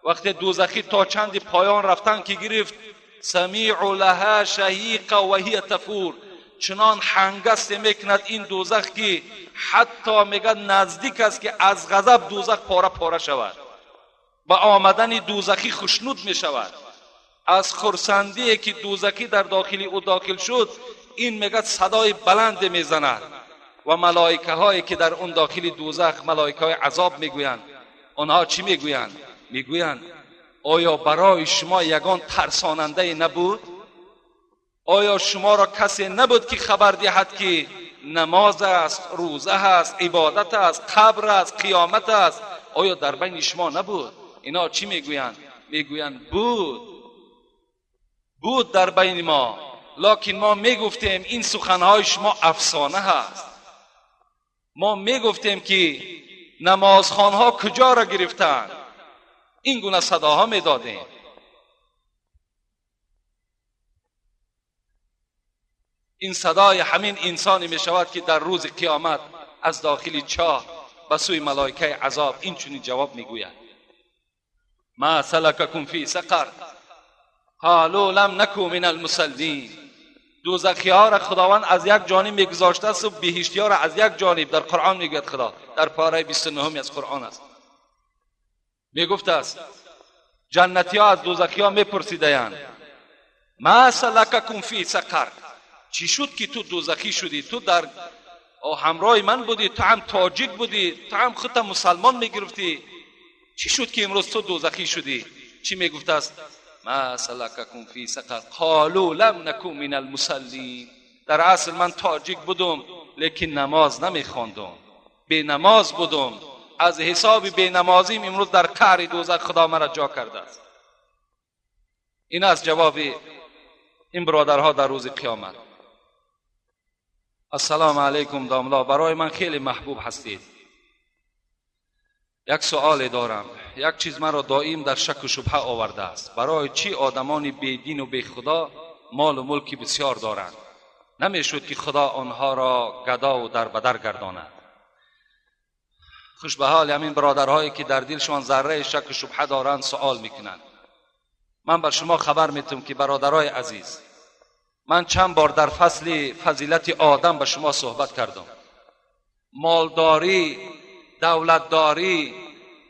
وقتی دوزخی تا چندی پایان رفتن که گرفت، سمیع لها شهیقا و هی تفور، چنان هنگست میکند این دوزخ که حتی میگه نزدیک است که از غضب دوزخ پاره پاره شود. با آمدن دوزخی خوشنود میشود، از خرسندی که دوزخی در داخلی او داخل شد، این میگه صدای بلند میزند و ملائکه هایی که در اون داخل دوزخ ملائکه های عذاب میگویند، آنها چی میگویند؟ میگویند آیا برای شما یگان ترساننده نبود؟ آیا شما را کسی نبود که خبر دهد که نماز است، روزه است، عبادت است، قبر است، قیامت است؟ آیا در بین شما نبود؟ اینا چی میگویند؟ میگویند بود، بود در بین ما، لکن ما میگفتیم این سخنهای شما افسانه هست. ما میگفتیم که نمازخوانها کجا را گرفتند؟ این گونه صداها میدادیم. این صدای همین انسانی میشود که در روز قیامت از داخل چاه به سوی ملائکه عذاب این چنین جواب میگوید: ما سلککم فی سقر قالوا لم نکو من المصلین. دوزخی ها را خداوند از یک جانب میگذاشته است و بهشتی ها را از یک جانب. در قرآن میگوید خدا، در پاره 29 از قرآن است، میگفت است جنتی ها از دوزخی ها میپرسیدند ما سلککم فی سقر، چی شد که تو دوزخی شدی؟ تو در همراه من بودی، تو هم تاجیک بودی، تو هم خودت مسلمان میگرفتی، چی شد که امروز تو دوزخی شدی؟ چی میگفت است؟ ما سلککم فی سقر قالوا لم نکو من المصلین. در اصل من تاجیک بودم لیکن نماز نمیخواندم، بی نماز بودم، از حساب بی نمازیم امروز در قعر دوزخ خدا مرا جا کرده است. این از جواب این برادرها در روز قیامت. السلام علیکم داملا، برای من خیلی محبوب هستید. یک سوال دارم، یک چیز من را دائم در شک و شبهه آورده است. برای چی آدمان بی دین و بی خدا مال و ملکی بسیار دارند؟ نمیشد که خدا آنها را گدا و در بدر گرداند؟ خوش به حال همین برادرهایی که در دلشان ذره شک و شبهه دارند سوال میکنند. من بر شما خبر میتم که برادرای عزیز، من چند بار در فصل فضیلت آدم به شما صحبت کردم. مالداری، دولتداری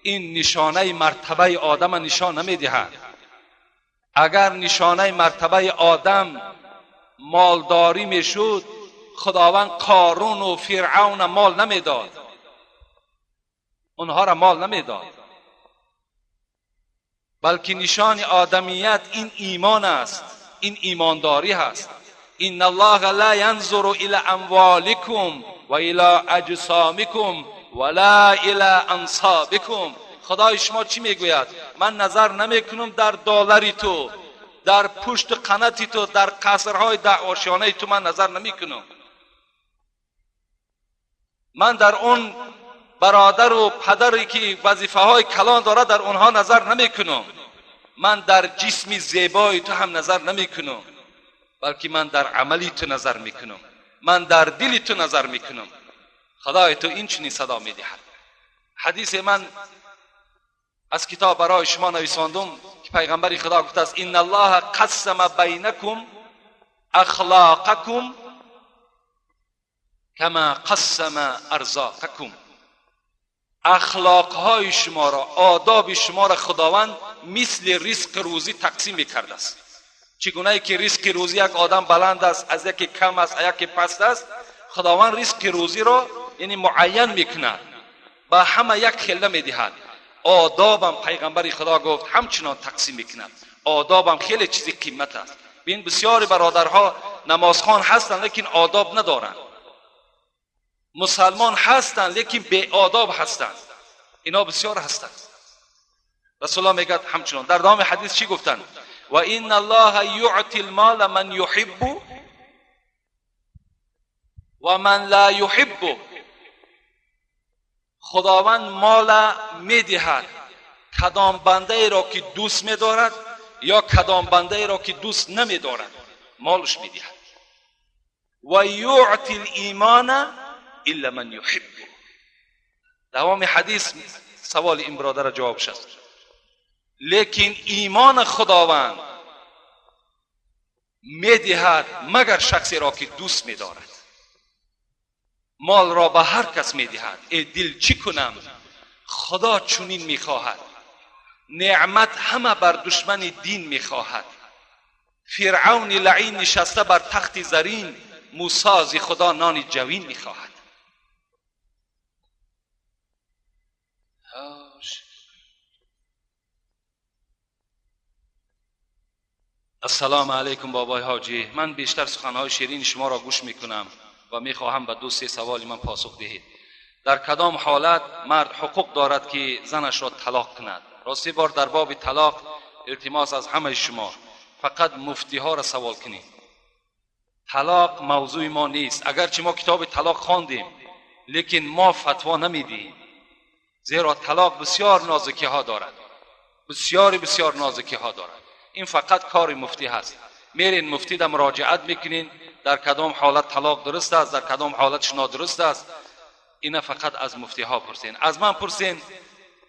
این نشانه مرتبه آدم نشان نمیدهد. اگر نشانه مرتبه آدم مالداری میشد، خداوند قارون و فرعون مال نمیداد، اونها را مال نمیداد، بلکه نشان آدمیت این ایمان است، این ایمانداری هست. ان الله لا ینظر الی اموالکم و الی اجسامکم ولا الی انصابکم. خدای شما چی میگوید؟ من نظر نمیکنم در دلاری تو، در پشت قناتی تو، در قصرهای ده آشیانه تو من نظر نمیکنم. من در اون برادر و پدری که وظیفه های کلان داره در اونها نظر نمیکنم. من در جسم زیبای تو هم نظر نمیکنم، بلکه من در عملی تو نظر میکنم، من در دل تو نظر میکنم. خدای تو این چنین صدا میدهد. حدیث من از کتاب برای شما نویساندم که پیغمبر خدا گفته است ان الله قسم بینکم اخلاقکم کما قسم ارزاقکم. اخلاقهای شما را، آداب شما را خداوند مثل رزق روزی تقسیم میکرده است. چگونه که رزق روزی یک آدم بلند است، از یکی کم است، از یکی پست است، خداوند رزق روزی را یعنی معین میکند، به همه یک خله میدهد. آدابم پیغمبر خدا گفت همچنان تقسیم میکند. آدابم خیلی چیزی قیمت است. ببین بسیاری برادرها نمازخوان هستند لیکن آداب ندارند، مسلمان هستند لیکن بی آداب هستند. اینا بسیار هستند. رسول الله میگه همچنان در دوام حدیث چی گفتن؟ و ان الله یعطی المال من یحب و من لا یحب. خداوند مال میدهد کدام بنده ای را که دوست میدارد یا کدام بنده ای را که دوست نمیدارد، مالش میدهد. و یعطی الایمان الا من یحب. دوام حدیث سوال این برادر جواب شد. لیکن ایمان خداوند میدهد مگر شخصی را که دوست میدارد. مال را به هر کس میدهد. ای دل چی کنم، خدا چنین میخواهد. نعمت همه بر دشمن دین میخواهد. فرعون لعین نشسته بر تخت زرین، موسی از خدا نان جوین میخواهد. السلام علیکم بابای حاجی، من بیشتر سخنهای شیرین شما را گوش میکنم و میخواهم به 2-3 سوال من پاسخ دهید. در کدام حالت مرد حقوق دارد که زنش را طلاق کند؟ راستی بار در باب طلاق التماس از همه شما، فقط مفتی ها را سوال کنید. طلاق موضوع ما نیست، اگرچه ما کتاب طلاق خواندیم لیکن ما فتوا نمیدیم، زیرا طلاق بسیار نازکی ها دارد، بسیار بسیار نازکی ها دارد. این فقط کار مفتی هست. میرین مفتی در مراجعت میکنین در کدام حالت طلاق درست است، در کدام حالتش نادرست است. اینا فقط از مفتی ها پرسین. از من پرسین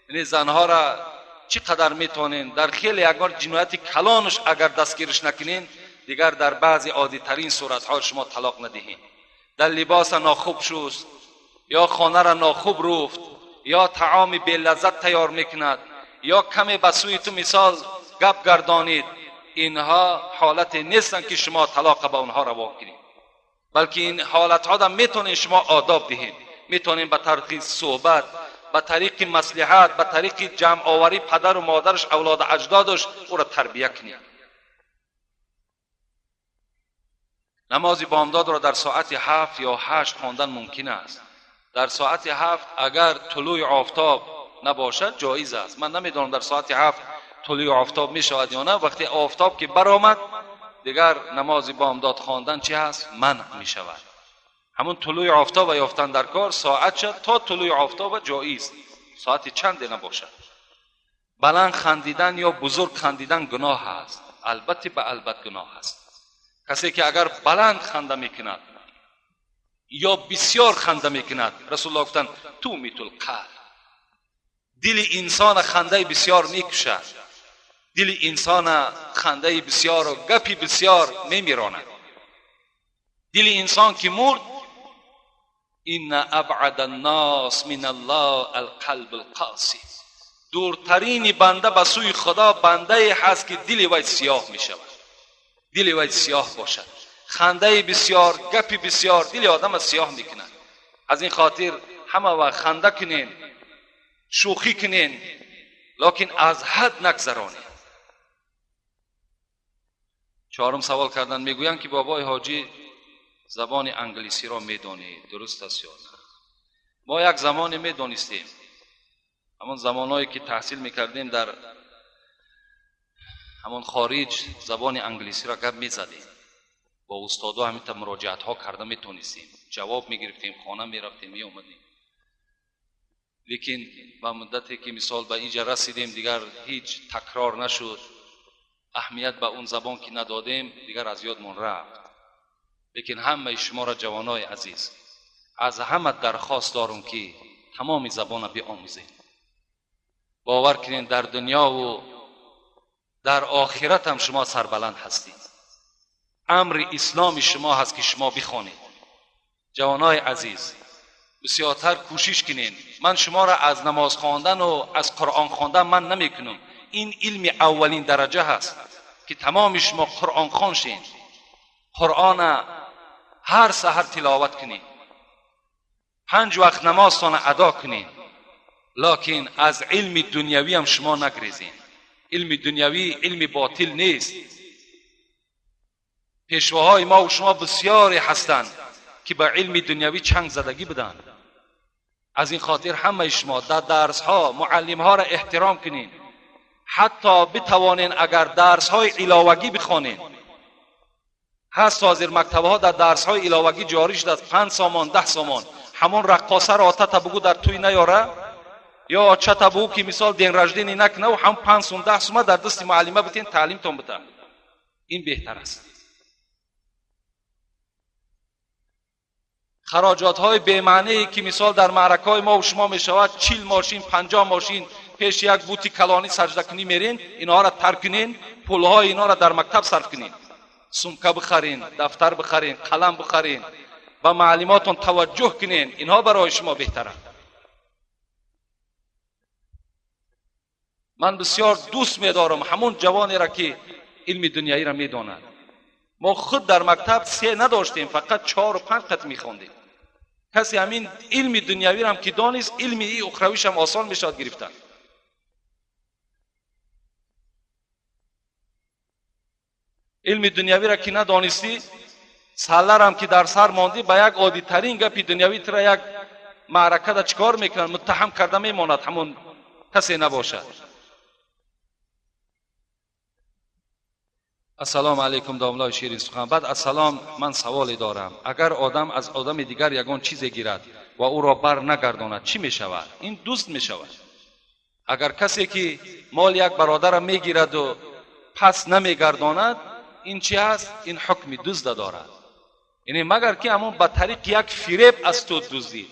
یعنی زنها را چقدر میتونین در خیلی اگر جنایت کلانش اگر دستگیرش نکنین، دیگر در بعضی عادی ترین صورت ها شما طلاق ندهین. در لباس ناخوب شست، یا خانه را ناخوب رفت، یا طعام بی لذت تیار میکند، یا کمی به سوی تو مثال گپ گردانید، اینها حالت نیستن که شما طلاق به اونها روا کنید، بلکه این حالت ها میتونین شما آداب دهید، میتونین به طریق صحبت، به طریق مصلحت، به طریق جمع آوری پدر و مادرش، اولاد اجدادش، او را تربیه کنید. نماز بامداد را در ساعت 7 یا 8 خواندن ممکن است. در ساعت 7 اگر طلوع آفتاب نباشد جایز است. من نمیدانم در ساعت 7 طلوع آفتاب می شود یا نه. وقتی آفتاب که برآمد دیگر نماز بامداد خواندن چی هست؟ منع می شود. همون طلوع آفتاب یافتن در کار ساعت شد تا طلوع آفتاب جایز، ساعت چند نباشد. بلند خندیدن یا بزرگ خندیدن گناه است، البته به البته گناه است. کسی که اگر بلند خنده میکند یا بسیار خنده میکند، رسول الله گفتند تومیت القلب، دل انسان خنده بسیار میکشد، دل انسان خنده بسیار و گپی بسیار میمیراند. دل انسان که مرد، ان ابعد الناس من الله القلب القاسی، دورترین بنده به سوی خدا بنده هست که دل وی سیاه میشود، دل وی سیاه باشد. خنده بسیار، گپی بسیار دل آدم سیاه میکند. از این خاطر همه وقت خنده کنین، شوخی کنین، لکن از حد نگذرانین. چهارم سوال کردن، میگویند که بابای حاجی زبان انگلیسی را میدانید، درست است یا نه؟ ما یک زمانی میدانستیم، همان زمانهایی که تحصیل میکردیم در همان خارج زبان انگلیسی را گپ میزدیم، با استادا همینطور مراجعت ها کرده میتونستیم، جواب میگرفتیم، خانه میرفتیم میومدیم. لیکن با مدتی که مثال به اینجا رسیدیم دیگر هیچ تکرار نشد، اهمیت به اون زبان که ندادیم دیگر از یادمون رفت. لیکن همه شما را جوانای عزیز از همه درخواست دارم که تمام زبان را بیاموزید. باور کنین در دنیا و در آخرت هم شما سربلند هستید. امر اسلام شما هست که شما بخوانید. جوانای عزیز بسیارتر کوشش کنین. من شما را از نماز خواندن و از قرآن خواندن من نمیکنم، این علم اولین درجه هست که تمام شما قرآن خوان شین، قرآن هر سحر تلاوت کنین، 5 وقت نمازتان ادا کنین، لکن از علم دنیوی هم شما نگریزین. علم دنیوی علم باطل نیست. پیشواهای ما و شما بسیاری هستند که به علم دنیوی چنگ زدگی بدن. از این خاطر همه شما در درس ها معلم ها را احترام کنین. ҳатто битавонен агар дарсҳои иловагӣ бихонен. Ҳаст ҳозир мактабҳо дар дарсҳои иловагӣ ҷорӣ шудааст, 5 сомон, 10 сомон. Ҳамон раққосаро отата бугӯ дар тӯй наёра, ё очата бугӯ ки мисол день рождения накунаву ҳам 5 сум, 10 сума дар дасти муаллима битен, таълимтон бита. Ин беҳтар аст. Хароҷотҳои бемаъние ки мисол дар маъракаҳои мо шумо мешавад, 40 мошин, 50 мошин пеши як бути калонӣ саҷда кунӣ мерен, инҳоро тарк кунен, пулҳои инҳоро дар мактаб сарф кунен. Сумка бихарен, дафтар бихарен, қалам бихарен, ба маълимотон таваҷҷӯҳ кунен, инҳо барои шумо беҳтаранд. Ман бисёр дӯст медорам ҳамон ҷавонеро ки илми дунявиро медонад. Мо худ дар мактаб 3 надоштем, фақат 4 ва 5 қат мехондем. Касе ҳамин илми дунявиро ки донист, илми ухравиш ҳам осон мешавад гирифтан. Илми дунявиро ки надонистӣ, салларам ки дар сар мондӣ, ба як оддитарин гапи дунявӣ тура як маъракада чикор мекунанд, муттаҳам карда мемонад, ҳамон касе набошад. Ассалому алайкум, домлаи ширин сухан. Баъд ассалом, ман саволе дорам. Агар одам аз одами дигар ягон чизе гирад ва ӯро бар нагардонад, чӣ мешавад? Ин дӯст мешавад. Агар касе ки мол як бародарро мегираду пас намегардонад, ин чи ҳаст? Ин ҳукми дузда дорад. Яъне магар ки ҳамон ба тариқи як фиреб аз ту дуздид,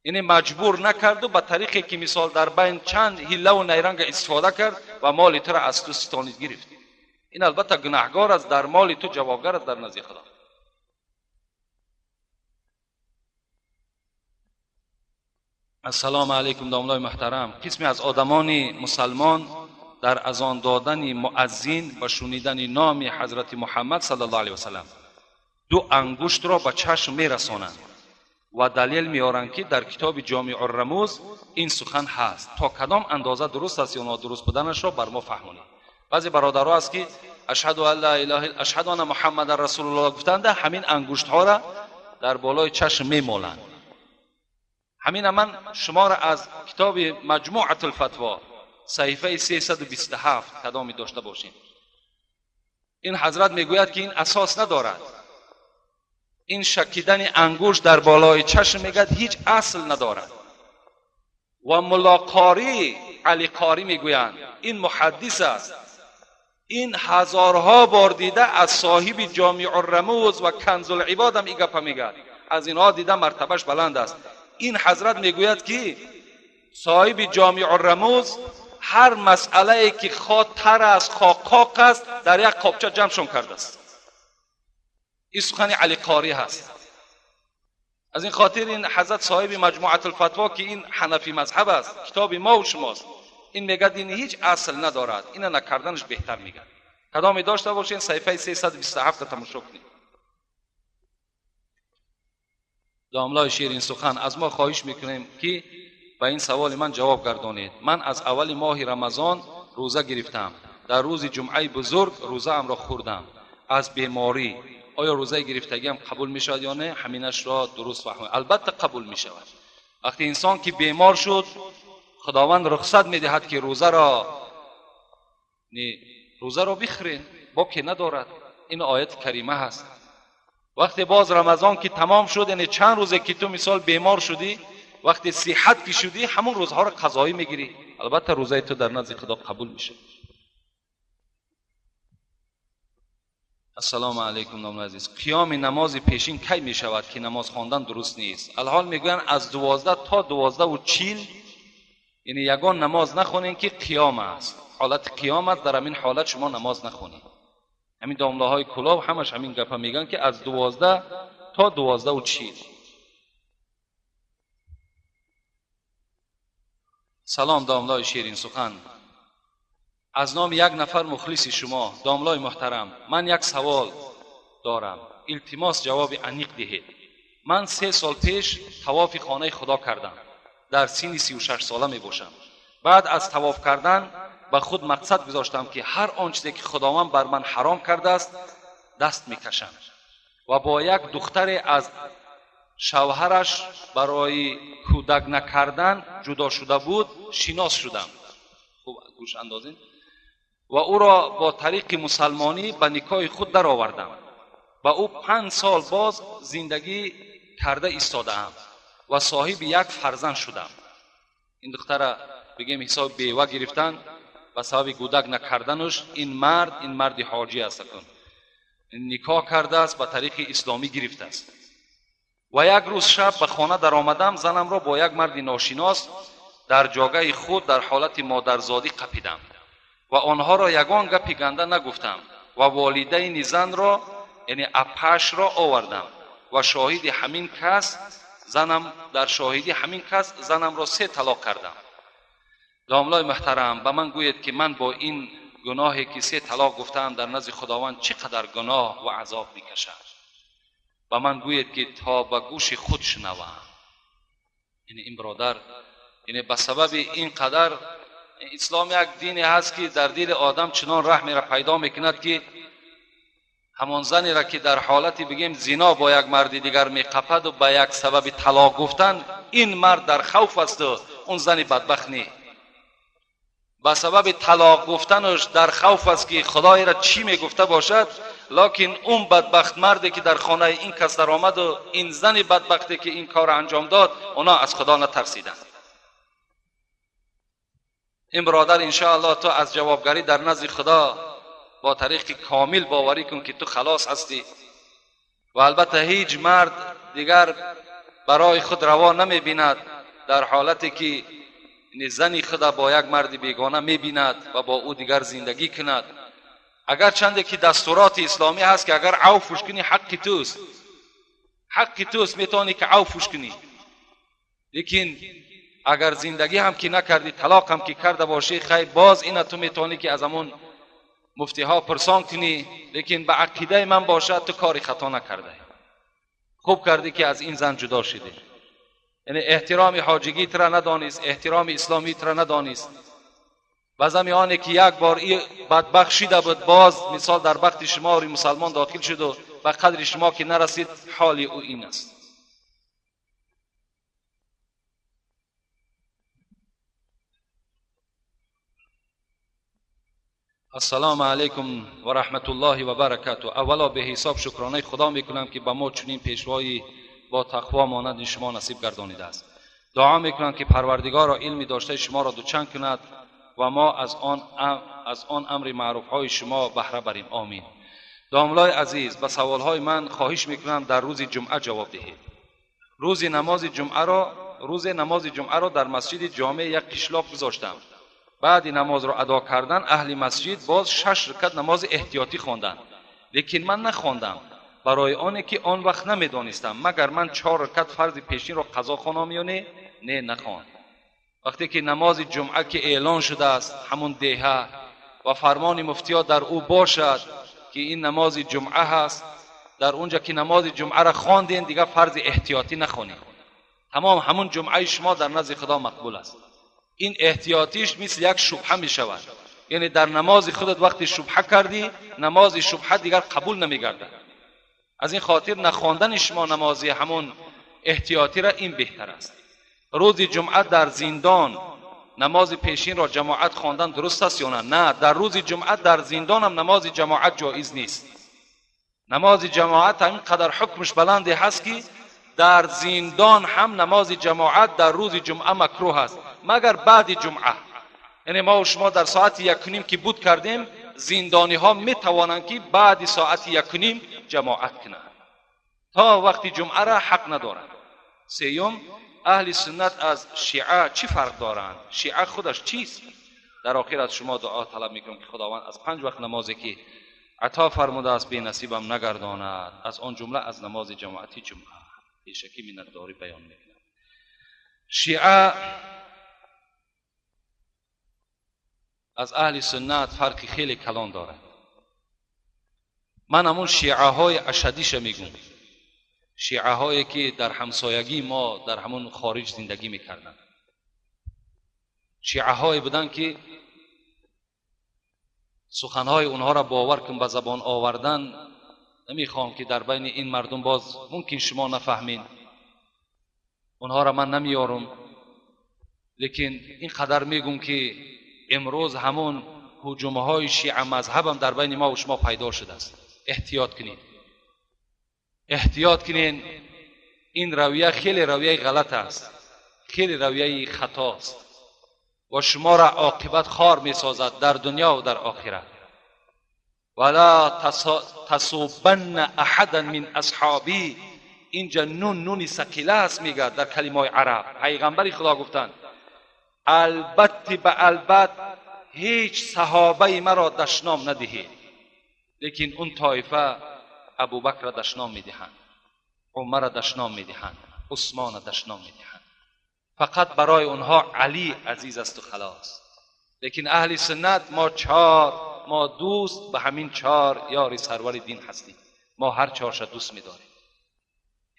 яъне маҷбур накарду ба тариқе ки мисол дар байн чанд ҳиллаву найранга истифода кард ва моли туро аз ту ситонид гирифт. Ин албатта гунаҳгор аст, дар моли ту ҷавобгар аст дар назди Худо. Ассалому алайкум, домлаи муҳтарам. Қисме аз одамони мусалмон дар азон додани муаззин ва шунидани номи ҳазрати Муҳаммад саллаллоҳу алайҳи васаллам 2 ангуштро ба чашм мерасонанд ва далел меоранд ки дар китоби Ҷомеъ-ур-Румуз ин сухан ҳаст. То кадом андоза дуруст аст ё нодуруст буданашро бар мо фаҳмонед. Баъзе бародаро аст ки ашҳаду ан ла илаҳа илла ашҳаду анна муҳаммадан расулуллоҳ гуфтанда ҳамин ангуштҳоро дар болои чашм мемоланд. Ҳамина ман шуморо аз китоби Маҷмӯатул Фатво саҳифаи 327 кадоме дошта бошем. Ин ҳазрат мегӯяд ки ин асос надорад. Ин шакидани ангушт дар болои чашм мегӯяд ҳеҷ асл надорад. Ва мулоқорӣ Алиқорӣ мегӯянд ин муҳаддис аст. Ин ҳазорҳо бор дида аз соҳиби Ҷомеъ-ур-Румуз ва Канзул-Ибод ҳам ин гапа мегӯяд. Аз инҳо дида мартабаш баланд аст. Ин ҳазрат мегӯяд ки соҳиби Ҷомеъ-ур-Румуз ҳар масъалае ки хоҳ тар аст, хоҳ қоқ аст, дар як қобча ҷамъшон кардааст. Ин сухани Алиқорӣ ҳаст. Аз ин хотир ин ҳазрат соҳиби Маҷмӯатул-Фатво ки ин ҳанафӣ мазҳаб аст, китоби мо ва шумост, ин мегӯяд ин ҳеҷ асл надорад, ина накарданаш беҳтар мегӯяд. Кадоме дошта бошед, саҳифаи 327 тамошо кунед. Домлаи ширин сухан, аз мо хоҳиш мекунем ки ба ин саволи ман ҷавоб гардонед. Ман аз аввали моҳи Рамазон рӯза гирифтам. Дар рӯзи ҷумъаи бузург рӯзаамро хӯрдам аз беморӣ. Оё рӯзаи гирифтагиам қабул мешавад ё не? Ҳаминашро дуруст фаҳмед. Албатта қабул мешавад. Вақте инсон ки бемор шуд, Худованд рухсат медиҳад ки рӯзаро бихӯред, боке надорад. Ин ояти карима ҳаст. Вақте боз Рамазон ки тамом шуд, яъне чанд рӯзе ки ту мисол бемор шудӣ, вақте сиҳат ки шудӣ, ҳамон рӯзҳоро қазоӣ мегирӣ. Албатта рӯзаи ту дар назди Худо қабул мешавад. Ассалому алайкум, номи азиз. Қиёми намози пешин кай мешавад ки намоз хондан дуруст нест? Алҳол мегӯянд аз 12 то 12:40, яъне ягон намоз нахонем ки қиём аст. Ҳолати қиём аст, дар ҳамин ҳолат шумо намоз нахонед. ҳамин домлаҳои кулоб ҳамаш ҳамин гапа мегӯянд ки аз 12 то 12:40. Салом, домлаи ширин сухан. Аз номи як нафар мухлиси шумо, домлаи муҳтарам, ман як савол дорам. Илтимос ҷавоби аниқ диҳед. Ман 3 сол пеш тавофи хонаи Худо кардам. Дар синни 36 сола мебошам. Баъд аз тавоф кардан ба худ мақсад гузоштам ки ҳар он чизе ки Худованд бар ман ҳаром кардааст даст мекашам ва бо як духтаре аз шавҳараш барои кӯдак накардан ҷудо шуда буд шинос шудам. Хуб, گوش اندازین. و او را با طریق مسلمانی به نکاح خود درآوردم و او 5 سال باز زندگی کرده ایستاده‌ام و صاحب یک فرزند شدم. این دختر بگیم حساب بیوه گرفتن و سبب گودک نکردنش، این مرد حاجی است، نکاح کرده است، به طریق اسلامی گرفته است. و یک روز شب به خانه در آمدم، زنم را با یک مرد ناشناس در جاگه خود در حالت مادرزادی قپیدم و آنها را یگان گپی گنده نگفتم و والدین زن را، یعنی اپش را آوردم و شاهد همین کس زنم، در شاهدی همین کس زنم را 3 طلاق کردم. داملای محترم، به من گویید که من با این گناهی که 3 طلاق گفتم در نزد خداوند چقدر گناه و عذاب میکشم؟ به من گویید که تا به گوش خود شنوم. یعنی این برادر، یعنی به سبب این قدر، اسلام یک دینی هست که در دل آدم چنان رحمی را پیدا میکند که همان زنی را که در حالتی بگیم زنا با یک مرد دیگر میقپد و به یک سبب طلاق گفتن، این مرد در خوف است و اون زن بدبخت نی. به سبب طلاق گفتنش در خوف است که خدای را چی میگفته باشد، لکن اون بدبخت مردی که در خانه این کس در آمد و این زن بدبختی که این کار انجام داد، اونا از خدا نترسیدند. این برادر انشاءالله تو از جوابگری در نزد خدا با طریق کامل باوری کن که تو خلاص هستی. و البته هیچ مرد دیگر برای خود روا نمی بیند در حالتی که زنی خود با یک مرد بیگانه می بیند و با او دیگر زندگی کند. اگر چنده که دستورات اسلامی هست که اگر عفوش کنی حق توست، حق توست، میتونی که عفوش کنی، لیکن اگر زندگی هم که نکردی، طلاق هم که کرده باشی، خیر باز اینا تو میتونی که از همون مفتی ها پرسان کنی، لیکن به عقیده من باشد تو کاری خطا نکرده، خوب کردی که از این زن جدا شدی. یعنی احترام حاجگی را ندانست، احترام اسلامی را ندانست. و زمینه که یک بار ای بدبخت شده بود، باز مثال در بخت شما و مسلمان داخل شد و به قدر شما که نرسید، حال او این است. السلام علیکم و رحمت الله و برکاته. اولا به حساب شکرانه خدا میکنم که به ما چنین پیشوایی با تقوا مانند شما نصیب گردانیده است. دعا میکنم که پروردگار را علمی داشته شما را دوچند کند و ما از آن امر معروف های شما بهره بریم. آمین. داملای عزیز، به سوال های من خواهش میکنم در روز جمعه جواب دهید. روز نماز جمعه را در مسجد جامع یک قشلاق گذاشتم. بعد نماز را ادا کردن اهل مسجد باز 6 رکعت نماز احتیاطی خواندند، لیکن من نخواندم برای آنه که آن وقت نمیدانستم مگر من 4 رکعت فرض پیشین را قضا خوانم یا نه. نه، نخواند. وقتی که نماز جمعه که اعلان شده است همون دهه و فرمان مفتیا در او باشد که این نماز جمعه هست، در اونجا که نماز جمعه را خواندین دیگه فرض احتیاطی نخوانید، تمام همون جمعه شما در نزد خدا مقبول است. این احتیاطیش مثل یک شبهه می شود، یعنی در نماز خودت وقتی شبهه کردی، نماز شبهه دیگر قبول نمی گردد. از این خاطر نخواندن شما نمازی همون احتیاطی را این بهتر است. روز جمعه در زندان نماز پیشین را جماعت خواندن درست است یا نه؟ نه، در روز جمعه در زندان هم نماز جماعت جایز نیست. نماز جماعت اینقدر حکمش بلند هست که در زندان هم نماز جماعت در روز جمعه مکروه است، مگر بعد جمعه. یعنی ما و شما در ساعت 1:30 که بود کردیم، زندانی ها می توانند که بعد ساعت 1:30 جماعت کنند، تا وقتی جمعه را حق ندارند. سیوم، اهل سنت از شیعه چی فرق دارند؟ شیعه خودش چیست؟ در آخر از شما دعا طلب میکنم که خداوند از 5 وقت نمازی که عطا فرموده است بی نصیبم نگرداند، از آن جمله از نماز جماعتی جمعه. پیشکی منتداری بیان میکنم. شیعه از اهل سنت فرق خیلی کلان دارد. من همون شیعه های اشدیش میگم، شیعه هایی که در همسایگی ما در همون خارج زندگی میکردن، شیعه هایی بودن که سخنهای اونها را باور کن به زبان آوردن نمیخوام که در بین این مردم باز ممکن شما نفهمین، اونها را من نمیارم، لیکن اینقدر میگم که امروز همون هجوم‌های شیعه مذهب هم در بین ما و شما پیدا شده است. احتیاط کنید، احتیاط کنین. این رویه خیلی رویه غلط است، خیلی رویه خطاست و شما را عاقبت خار می سازد در دنیا و در آخرت. ولا تسبن احدا من اصحابی، اینجا نون نونی ثقیله است میگه در کلمه عرب. پیغمبر خدا گفتند البته به البت هیچ صحابه مرا دشنام ندهید، لیکن اون طایفه ابوبکر را دشنام میدهند، عمر را دشنام میدهند، عثمان را دشنام میدهند. فقط برای اونها علی عزیز است و خلاص. لیکن اهل سنت ما چهار، ما دوست به همین چهار یاری سرور دین هستیم، ما هر چهارش دوست میداریم.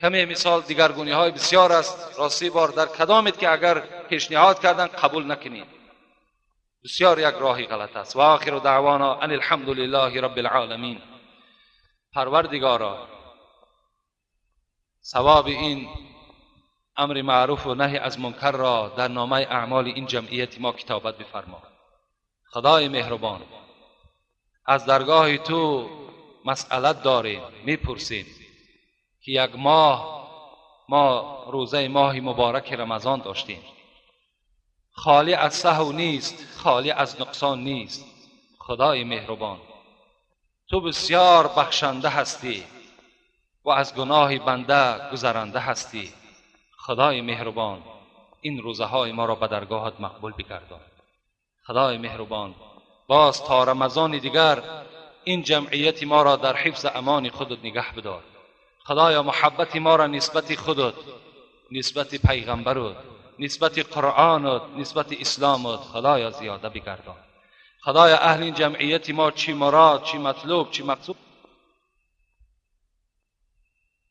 کمی مثال دیگرگونی های بسیار است. راستی بار در کدامت که اگر پیشنهاد کردن قبول نکنید، بسیار یک راهی غلط است. و آخر دعوانا ان الحمد لله رب العالمین. پروردگارا ثواب این امر معروف و نهی از منکر را در نامه اعمال این جمعیت ما کتابت بفرما. خدای مهربان، از درگاه تو مسئلت داریم، میپرسیم که یک ماه ما روزه ماه مبارک رمضان داشتیم، خالی از سهو نیست، خالی از نقصان نیست. خدای مهربان، تو بسیار بخشنده هستی و از گناه بنده گذرنده هستی. خدای مهربان، این روزه های ما را به درگاهت مقبول بگردان. خدای مهربان، باز تا رمضان دیگر این جمعیت ما را در حفظ امان خودت نگه بدار. خدایا محبت ما را نسبت خودت، نسبت پیغمبرت، نسبت قرآنت، نسبت اسلامت خدایا زیاده بگردان. خدایا اهل این جمعیت ما چی مراد، چی مطلوب، چی مقصود